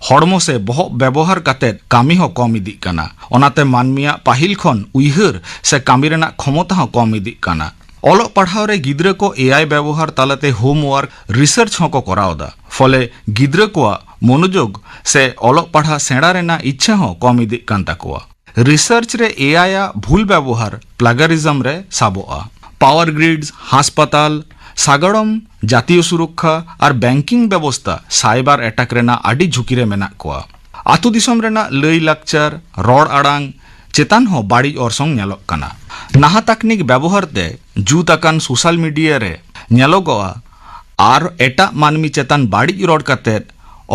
ᱦᱚᱲᱢᱚ ᱥᱮ ᱵᱚᱦᱚᱜ ᱵᱮᱵᱚᱦᱟᱨ ᱠᱟᱛᱮᱫ ᱠᱟᱹᱢᱤ ᱦᱚᱸ ᱠᱚᱢ ᱤᱫᱤᱜ ᱠᱟᱱᱟ᱾ ᱚᱱᱟᱛᱮ ᱢᱟᱹᱱᱢᱤᱭᱟᱜ ᱯᱟᱹᱦᱤᱞ ᱠᱷᱚᱱ ᱩᱭᱦᱟᱹᱨ ᱥᱮ ᱠᱟᱹᱢᱤ ᱨᱮᱱᱟᱜ ᱠᱷᱚᱢᱚᱛᱟ ᱦᱚᱸ ᱠᱚᱢ ᱤᱫᱤᱜ ᱠᱟᱱᱟ᱾ ᱚᱞᱚᱜ ᱯᱟᱲᱦᱟᱣ ᱨᱮ ᱜᱤᱫᱽᱨᱟᱹ ᱠᱚ ᱮ ᱟᱭ ᱵᱮᱵᱚᱦᱟᱨ ᱛᱟᱞᱟᱛᱮ ᱦᱳᱢᱣᱟᱨᱠ, ᱨᱤᱥᱟᱨᱪ ᱦᱚᱸᱠᱚ ᱠᱚᱨᱟᱣ ᱮᱫᱟ᱾ ᱯᱷᱚᱞᱮ ᱜᱤᱫᱽᱨᱟᱹ ᱠᱚᱣᱟᱜ ᱢᱚᱱᱳᱡᱳᱜᱽ ᱥᱮ ᱚᱞᱚᱜ ᱯᱟᱲᱦᱟᱜ ᱥᱮᱬᱟ ᱨᱮᱱᱟᱜ ᱤᱪᱪᱷᱟᱹ ᱦᱚᱸ ᱠᱚᱢ ᱤᱫᱤᱜ ᱠᱟᱱ ᱛᱟᱠᱚᱣᱟ᱾ ᱨᱤᱥᱟᱨᱪ ᱨᱮ ᱮ ᱟᱭ ᱟᱜ ᱵᱷᱩᱞ ᱵᱮᱵᱚᱦᱟᱨ ᱯᱞᱟᱜᱟᱨᱤᱡᱚᱢ ᱨᱮ ᱥᱟᱵᱚᱜᱼᱟ᱾ ᱯᱟᱣᱟᱨ ᱜᱨᱤᱰᱥ, ᱦᱟᱥᱯᱟᱛᱟᱞ, ᱥᱟᱜᱟᱲᱚᱢ, ᱡᱟᱛᱤᱭᱚ ᱥᱩᱨᱚᱠᱠᱷᱟ ᱟᱨ ᱵᱮᱝᱠᱤᱝ ᱵᱮᱵᱚᱥᱛᱟ ᱥᱟᱭᱵᱟᱨ ᱮᱴᱟᱠ ᱨᱮᱱᱟᱜ ᱟᱹᱰᱤ ᱡᱷᱩᱸᱠᱤ ᱨᱮ ᱢᱮᱱᱟᱜ ᱠᱚᱣᱟ᱾ ᱟᱹᱛᱩ ᱫᱤᱥᱚᱢ ᱨᱮᱱᱟᱜ ᱞᱟᱹᱭ ᱞᱟᱠᱪᱟᱨ, ᱨᱚᱲ ᱟᱲᱟᱝ ᱪᱮᱛᱟᱱ ᱦᱚᱸ ᱵᱟᱹᱲᱤᱡ ᱚᱨᱥᱚᱝ ᱧᱮᱞᱚᱜ ᱠᱟᱱᱟ᱾ ᱱᱟᱦᱟ ᱛᱟᱠᱱᱤᱠ ᱵᱮᱵᱚᱦᱟᱨ ᱛᱮ ᱡᱩᱛ ᱟᱠᱟᱱ ᱥᱳᱥᱟᱞ ᱢᱤᱰᱤᱭᱟ ᱨᱮ ᱧᱮᱞᱚᱜᱚᱜᱼᱟ ᱟᱨ ᱮᱴᱟᱜ ᱢᱟᱹᱱᱢᱤ ᱪᱮᱛᱟᱱ ᱵᱟᱹᱲᱤᱡ ᱨᱚᱲ ᱠᱟᱛᱮ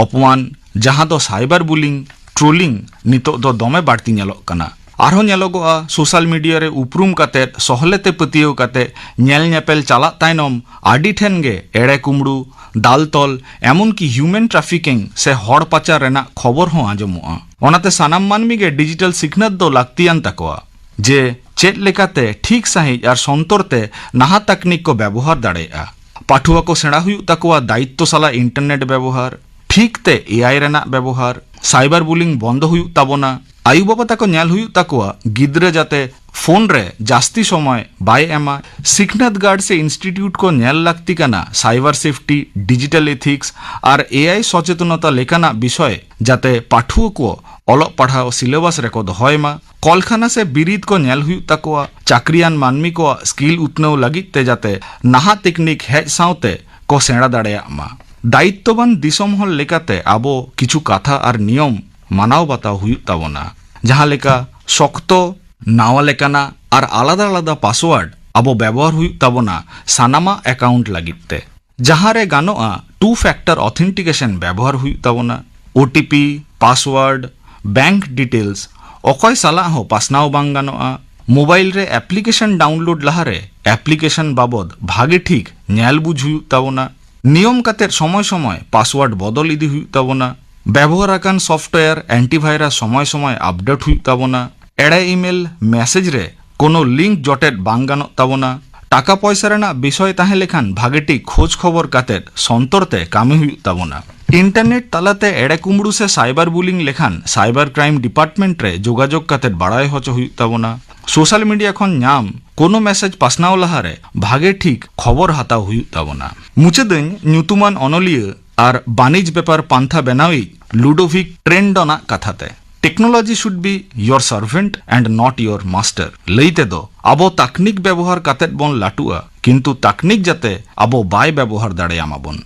ᱚᱯᱚᱢᱟᱱ, ᱡᱟᱦᱟᱸ ᱫᱚ ᱥᱟᱭᱵᱟᱨ ᱵᱩᱞᱤᱝ, ᱴᱨᱳᱞᱤᱝ ᱱᱤᱛᱚᱜ ᱫᱚ ᱫᱚᱢᱮ ᱵᱟᱹᱲᱛᱤ ᱧᱮᱞᱚᱜ ᱠᱟᱱᱟ᱾ ᱟᱨᱦᱚᱸ ᱧᱮᱞᱚᱜᱚᱜᱼᱟ, ᱥᱳᱥᱟᱞ ᱢᱤᱰᱤᱭᱟ ᱨᱮ ᱩᱯᱨᱩᱢ ᱠᱟᱛᱮ, ᱥᱚᱦᱞᱮ ᱛᱮ ᱯᱟᱹᱛᱭᱟᱹᱣ ᱠᱟᱛᱮ, ᱧᱮᱞ ᱧᱮᱯᱮᱞ ᱪᱟᱞᱟᱜ ᱛᱟᱭᱱᱚᱢ ᱟᱹᱰᱤ ᱴᱷᱮᱱ ᱜᱮ ᱮᱲᱮ ᱠᱩᱢᱲᱩ, ᱫᱟᱞ ᱛᱚᱞ, ᱮᱢᱚᱱ ᱠᱤ ᱦᱤᱭᱩᱢᱮᱱ ᱴᱨᱟᱯᱷᱤᱠᱤᱝ ᱥᱮ ᱦᱚᱲ ᱯᱟᱪᱟᱨ ᱨᱮᱱᱟᱜ ᱠᱷᱚᱵᱚᱨ ᱦᱚᱸ ᱟᱸᱡᱚᱢᱚᱜᱼᱟ᱾ ᱚᱱᱟᱛᱮ ᱥᱟᱱᱟᱢ ᱢᱟᱹᱱᱢᱤ ᱜᱮ ᱰᱤᱡᱤᱴᱟᱞ ᱥᱤᱠᱷᱱᱟᱹᱛ ᱫᱚ ᱞᱟᱹᱠᱛᱤᱭᱟᱱ ᱛᱟᱠᱚᱣᱟ, ᱡᱮ ᱪᱮᱫ ᱞᱮᱠᱟᱛᱮ ᱴᱷᱤᱠ ᱥᱟᱺᱦᱤᱡ ᱟᱨ ᱥᱚᱱᱛᱚᱨ ᱛᱮ ᱱᱟᱦᱟ ᱛᱟᱠᱱᱤᱠ ᱠᱚ ᱵᱮᱵᱚᱦᱟᱨ ᱫᱟᱲᱮᱭᱟᱜᱼᱟ᱾ ᱯᱟᱹᱴᱷᱩᱣᱟᱹ ᱠᱚ ᱥᱮᱬᱟ ᱦᱩᱭᱩᱜ ᱛᱟᱠᱚᱣᱟ ᱫᱟᱭᱤᱛᱛᱚ ᱥᱟᱞᱟᱜ ᱤᱱᱴᱟᱨᱱᱮᱴ ᱵᱮᱵᱚᱦᱟᱨ, ᱴᱷᱤᱠ ᱛᱮ ᱮ ᱟᱭ ᱨᱮᱱᱟᱜ ᱵᱮᱵᱚᱦᱟᱨ, ᱥᱟᱭᱵᱟᱨ ᱵᱩᱞᱤᱝ ᱵᱚᱱᱫᱚ ᱦᱩᱭᱩᱜ ᱛᱟᱵᱚᱱᱟ᱾ ᱟᱭᱩ ᱵᱟᱵᱟ ᱛᱟᱠᱚ ᱧᱮᱞ ᱦᱩᱭᱩᱜ ᱛᱟᱠᱚᱣᱟ ᱜᱤᱫᱽᱨᱟᱹ ᱡᱟᱛᱮ ᱯᱷᱳᱱ ᱨᱮ ᱡᱟᱹᱥᱛᱤ ᱥᱚᱢᱚᱭ ᱵᱟᱭ ᱮᱢᱟ᱾ ᱥᱤᱠᱷᱱᱟᱹᱛ ᱜᱟᱲ ᱥᱮ ᱤᱱᱥᱴᱤᱴᱤᱭᱩᱴ ᱠᱚ ᱧᱮᱞ ᱞᱟᱹᱠᱛᱤ ᱠᱟᱱᱟ ᱥᱟᱭᱵᱟᱨ ᱥᱮᱯᱴᱤ, ᱰᱤᱡᱤᱴᱟᱞ ᱮᱛᱷᱤᱠᱥ ᱟᱨ ᱮ ᱟᱭ ᱥᱚᱪᱮᱛᱚᱱᱚᱛᱟ ᱞᱮᱠᱟᱱᱟᱜ ᱵᱤᱥᱚᱭ, ᱡᱟᱛᱮ ᱯᱟᱹᱴᱷᱩᱣᱟᱹ ᱠᱚ ᱚᱞᱚᱜ ᱯᱟᱲᱦᱟᱣ ᱥᱤᱞᱮᱵᱟᱥ ᱨᱮᱠᱚ ᱫᱚᱦᱚᱭ ᱢᱟ᱾ ᱠᱚᱞᱠᱷᱟᱱᱟ ᱥᱮ ᱵᱤᱨᱤᱫ ᱠᱚ ᱧᱮᱞ ᱦᱩᱭᱩᱜ ᱛᱟᱠᱚᱣᱟ᱾ ᱪᱟᱹᱠᱨᱤᱭᱟᱱ ᱢᱟᱹᱱᱢᱤ ᱠᱚᱣᱟᱜ ᱥᱠᱤᱞ ᱩᱛᱱᱟᱹᱣ ᱞᱟᱹᱜᱤᱫ ᱛᱮ ᱡᱟᱛᱮ ᱱᱟᱦᱟᱜ ᱛᱮᱠᱱᱤᱠ ᱦᱮᱡ ᱥᱟᱶᱛᱮ ᱠᱚ ᱥᱮᱬᱟ ᱫᱟᱲᱮᱭᱟᱜ ᱢᱟ᱾ ᱫᱟᱭᱤᱛᱛᱚᱵᱟᱱ ᱫᱤᱥᱚᱢ ᱦᱚᱲ ᱞᱮᱠᱟᱛᱮ ᱟᱵᱚ ᱠᱤᱪᱷᱩ ᱠᱟᱛᱷᱟ ᱟᱨ ᱱᱤᱭᱚᱢ ᱢᱟᱱᱟᱣ ᱵᱟᱛᱟᱣ ᱦᱩᱭᱩᱜ ᱛᱟᱵᱚᱱᱟ, ᱡᱟᱦᱟᱸ ᱞᱮᱠᱟ ᱥᱚᱠᱛᱚ, ᱱᱟᱣᱟ ᱞᱮᱠᱟᱱᱟᱜ ᱟᱨ ᱟᱞᱟᱫᱟ ᱟᱞᱟᱫᱟ ᱯᱟᱥᱣᱟᱨᱰ ᱟᱵᱚ ᱵᱮᱵᱚᱦᱟᱨ ᱦᱩᱭᱩᱜ ᱛᱟᱵᱚᱱᱟ ᱥᱟᱱᱟᱢᱟᱜ ᱮᱠᱟᱣᱩᱱᱴ ᱞᱟᱹᱜᱤᱫ ᱛᱮ᱾ ᱡᱟᱦᱟᱸ ᱨᱮ ᱜᱟᱱᱚᱜᱼᱟ, ᱴᱩ ᱯᱷᱮᱠᱴᱚᱨ ᱚᱛᱷᱮᱱᱴᱤᱠᱮᱥᱚᱱ ᱵᱮᱵᱚᱦᱟᱨ ᱦᱩᱭᱩᱜ ᱛᱟᱵᱚᱱᱟ᱾ O T P, password, bank details ᱚᱠᱚᱭ ᱥᱟᱞᱟᱜ ᱦᱚᱸ ᱯᱟᱥᱱᱟᱣ ᱵᱟᱝ ᱜᱟᱱᱚᱜᱼᱟ᱾ ᱢᱳᱵᱟᱭᱤᱞ ᱨᱮ ᱮᱯᱞᱤᱠᱮᱥᱚᱱ ᱰᱟᱣᱩᱱᱞᱳᱰ ᱞᱟᱦᱟᱨᱮ ᱮᱯᱞᱤᱠᱮᱥᱚᱱ ᱵᱟᱵᱚᱫ ᱵᱷᱟᱜᱮ ᱴᱷᱤᱠ ᱧᱮᱞ ᱵᱩᱡᱽ ᱦᱩᱭᱩᱜ ᱛᱟᱵᱚᱱᱟ᱾ ᱱᱤᱭᱚᱢ ᱠᱟᱛᱮᱫ ᱥᱚᱢᱚᱭ ᱥᱚᱢᱚᱭ ᱯᱟᱥᱣᱟᱨᱰ ᱵᱚᱫᱚᱞ ᱤᱫᱤ ᱦᱩᱭᱩᱜ ᱛᱟᱵᱚᱱᱟ᱾ ᱵᱮᱵᱚᱦᱟᱨ ᱟᱠᱟᱱ ᱥᱚᱯᱷᱴᱣᱮᱭᱟᱨ ᱮᱱᱴᱤᱵᱷᱟᱭᱨᱟᱥ ᱥᱚᱢᱚᱭ ᱥᱚᱢᱚᱭ ᱟᱯᱰᱮᱴ ᱦᱩᱭᱩᱜ ᱛᱟᱵᱚᱱᱟ᱾ ᱮᱲᱮ ᱤᱢᱮᱞ, ᱢᱮᱥᱮᱡᱽ ᱨᱮ ᱠᱳᱱᱳ ᱞᱤᱝᱠ ᱡᱚᱴᱮᱫ ᱵᱟᱝ ᱜᱟᱱᱚᱜ ᱛᱟᱵᱚᱱᱟ᱾ ᱴᱟᱠᱟ ᱯᱚᱭᱥᱟ ᱨᱮᱱᱟᱜ ᱵᱤᱥᱚᱭ ᱛᱟᱦᱮᱸ ᱞᱮᱠᱷᱟᱱ ᱵᱷᱟᱜᱮ ᱴᱷᱤᱠ ᱠᱷᱳᱡᱽ ᱠᱷᱚᱵᱚᱨ ᱠᱟᱛᱮᱫ ᱥᱚᱱᱛᱚᱨ ᱛᱮ ᱠᱟᱹᱢᱤ ᱦᱩᱭᱩᱜ ᱛᱟᱵᱚᱱᱟ᱾ ᱤᱱᱴᱟᱨᱱᱮᱴ ᱛᱟᱞᱟᱛᱮ ᱮᱲᱮ ᱠᱩᱢᱵᱽᱲᱩ ᱥᱮ ᱥᱟᱭᱵᱟᱨ ᱵᱩᱞᱤᱝ ᱞᱮᱠᱷᱟᱱ ᱥᱟᱭᱵᱟᱨ ᱠᱨᱟᱭᱤᱢ ᱰᱤᱯᱟᱨᱴᱢᱮᱱᱴ ᱨᱮ ᱡᱳᱜᱟᱡᱳᱜᱽ ᱠᱟᱛᱮᱫ ᱵᱟᱲᱟᱭ ᱦᱚᱪᱚ ᱦᱩᱭᱩᱜ ᱛᱟᱵᱚᱱᱟ᱾ ᱥᱳᱥᱟᱞ ᱢᱤᱰᱤᱭᱟ ᱠᱷᱚᱱ ᱧᱟᱢ ᱠᱳᱱᱳ ᱢᱮᱥᱮᱡᱽ ᱯᱟᱥᱱᱟᱣ ᱞᱟᱦᱟᱨᱮ ᱵᱷᱟᱜᱮ ᱴᱷᱤᱠ ᱠᱷᱚᱵᱚᱨ ᱦᱟᱛᱟᱣ ᱦᱩᱭᱩᱜ ᱛᱟᱵᱚᱱᱟ᱾ ᱢᱩᱪᱟᱹᱫᱟᱹᱧ ᱧᱩᱛᱩᱢᱟᱱ ᱚᱱᱚᱞᱤᱭᱟᱹ ᱟᱨ ᱵᱟᱹᱱᱤᱡᱽ ᱵᱮᱯᱟᱨ ᱯᱟᱱᱛᱷᱟ ᱵᱮᱱᱟᱣᱤᱡ ᱞᱩᱰᱳᱵᱷᱤᱠ ᱴᱨᱮᱱᱰᱚᱱᱟᱜ ᱠᱟᱛᱷᱟ ᱛᱮ, "Technology should be your servant and not your master" ᱞᱟᱹᱭ ᱛᱮᱫᱚ, ᱟᱵᱚ ᱛᱟᱠᱱᱤᱠ ᱵᱮᱵᱚᱦᱟᱨ ᱠᱟᱛᱮᱫ ᱵᱚᱱ ᱞᱟᱹᱴᱩᱜᱼᱟ, ᱠᱤᱱᱛᱩ ᱛᱟᱠᱱᱤᱠ ᱡᱟᱛᱮ ᱟᱵᱚ ᱵᱟᱭ ᱵᱮᱵᱚᱦᱟᱨ ᱫᱟᱲᱮᱭᱟᱢᱟ ᱵᱚᱱ᱾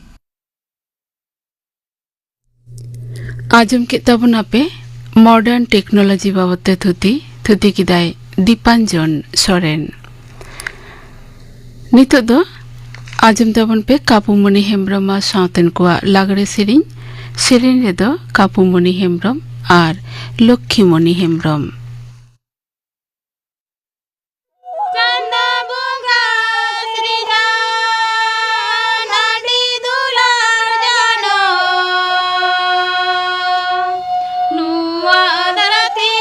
ᱟᱸᱡᱚᱢ ᱠᱮᱫ ᱛᱟᱵᱚᱱᱟᱯᱮ ᱢᱚᱰᱟᱨᱱ ᱴᱮᱠᱱᱳᱞᱚᱡᱤ ᱵᱟᱵᱚᱛ ᱛᱮ ᱛᱷᱩᱛᱤ᱾ ᱛᱷᱩᱛᱤ ᱠᱮᱫᱟᱭ ᱫᱤᱯᱟᱧᱡᱚᱱ ᱥᱚᱨᱮᱱ᱾ ᱱᱤᱛᱚᱜ ᱫᱚ ᱟᱸᱡᱚᱢ ᱛᱟᱵᱚᱱ ᱯᱮ ᱠᱟᱯᱩᱢᱚᱱᱤ ᱦᱮᱢᱵᱨᱚᱢ ᱟᱨ ᱥᱟᱶᱛᱮᱱ ᱠᱚᱣᱟᱜ ᱞᱟᱜᱽᱲᱮ ᱥᱮᱨᱮᱧ᱾ ᱥᱮᱨᱮᱧ ᱨᱮᱫᱚ ᱠᱟᱯᱩᱢᱚᱱᱤ ᱦᱮᱢᱵᱨᱚᱢ ᱟᱨ ᱞᱚᱠᱠᱷᱤᱢᱚᱱᱤ ᱦᱮᱢᱵᱨᱚᱢ᱾ ᱪᱟᱸᱫᱟ ᱵᱚᱸᱜᱟ ᱥᱨᱤᱡᱟᱱ ᱟᱹᱰᱤ ᱫᱩᱞᱟᱹᱲ ᱡᱟᱱᱟᱢ᱾ ᱱᱚᱣᱟ ᱫᱷᱟᱹᱨᱛᱤ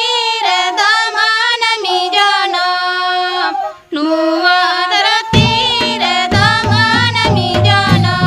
ᱨᱮ ᱫᱟᱢᱟᱱ ᱢᱤᱫ ᱡᱟᱱᱟᱢ᱾ ᱱᱚᱣᱟ ᱫᱷᱟᱹᱨᱛᱤ ᱨᱮ ᱫᱟᱢᱟᱱ ᱢᱤᱫ ᱡᱟᱱᱟᱢ᱾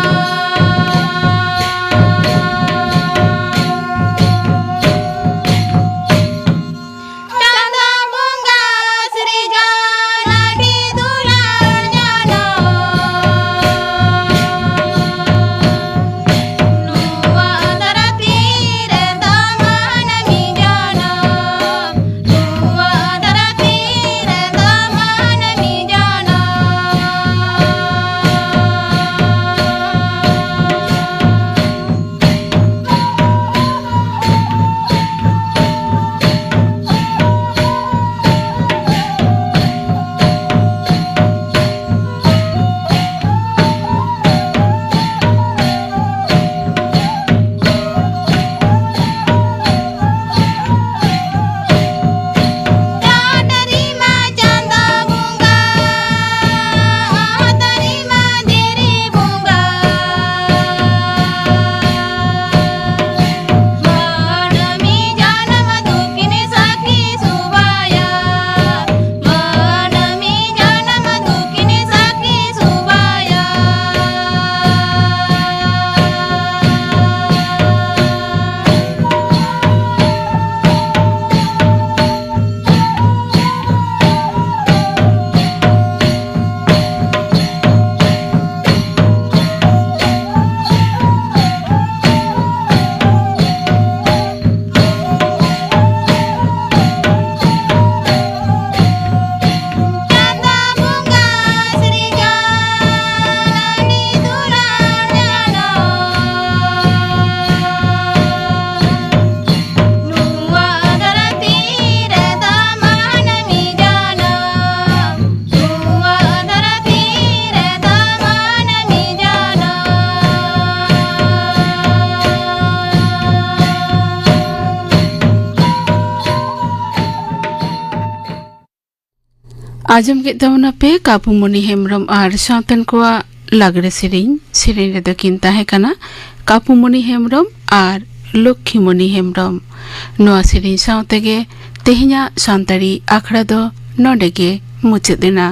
ᱟᱸᱡᱚᱢ ᱠᱮᱫ ᱛᱟᱵᱚᱱᱟ ᱯᱮ ᱠᱟᱯᱩᱢᱚᱱᱤ ᱦᱮᱢᱵᱨᱚᱢ ᱟᱨ ᱥᱟᱶᱛᱮᱱ ᱠᱚᱣᱟᱜ ᱞᱟᱜᱽᱲᱮ ᱥᱮᱨᱮᱧ᱾ ᱥᱮᱨᱮᱧ ᱨᱮᱫᱚ ᱠᱤᱱ ᱛᱟᱦᱮᱸ ᱠᱟᱱᱟ ᱠᱟᱯᱩᱢᱚᱱᱤ ᱦᱮᱢᱵᱨᱚᱢ ᱟᱨ ᱞᱚᱠᱠᱷᱤᱢᱚᱱᱤ ᱦᱮᱢᱵᱨᱚᱢ᱾ ᱱᱚᱣᱟ ᱥᱮᱨᱮᱧ ᱥᱟᱶ ᱛᱮᱜᱮ ᱛᱮᱦᱮᱧᱟᱜ ᱥᱟᱱᱛᱟᱲᱤ ᱟᱠᱷᱲᱟ ᱫᱚ ᱱᱚᱰᱮ ᱜᱮ ᱢᱩᱪᱟᱹᱫ ᱮᱱᱟ᱾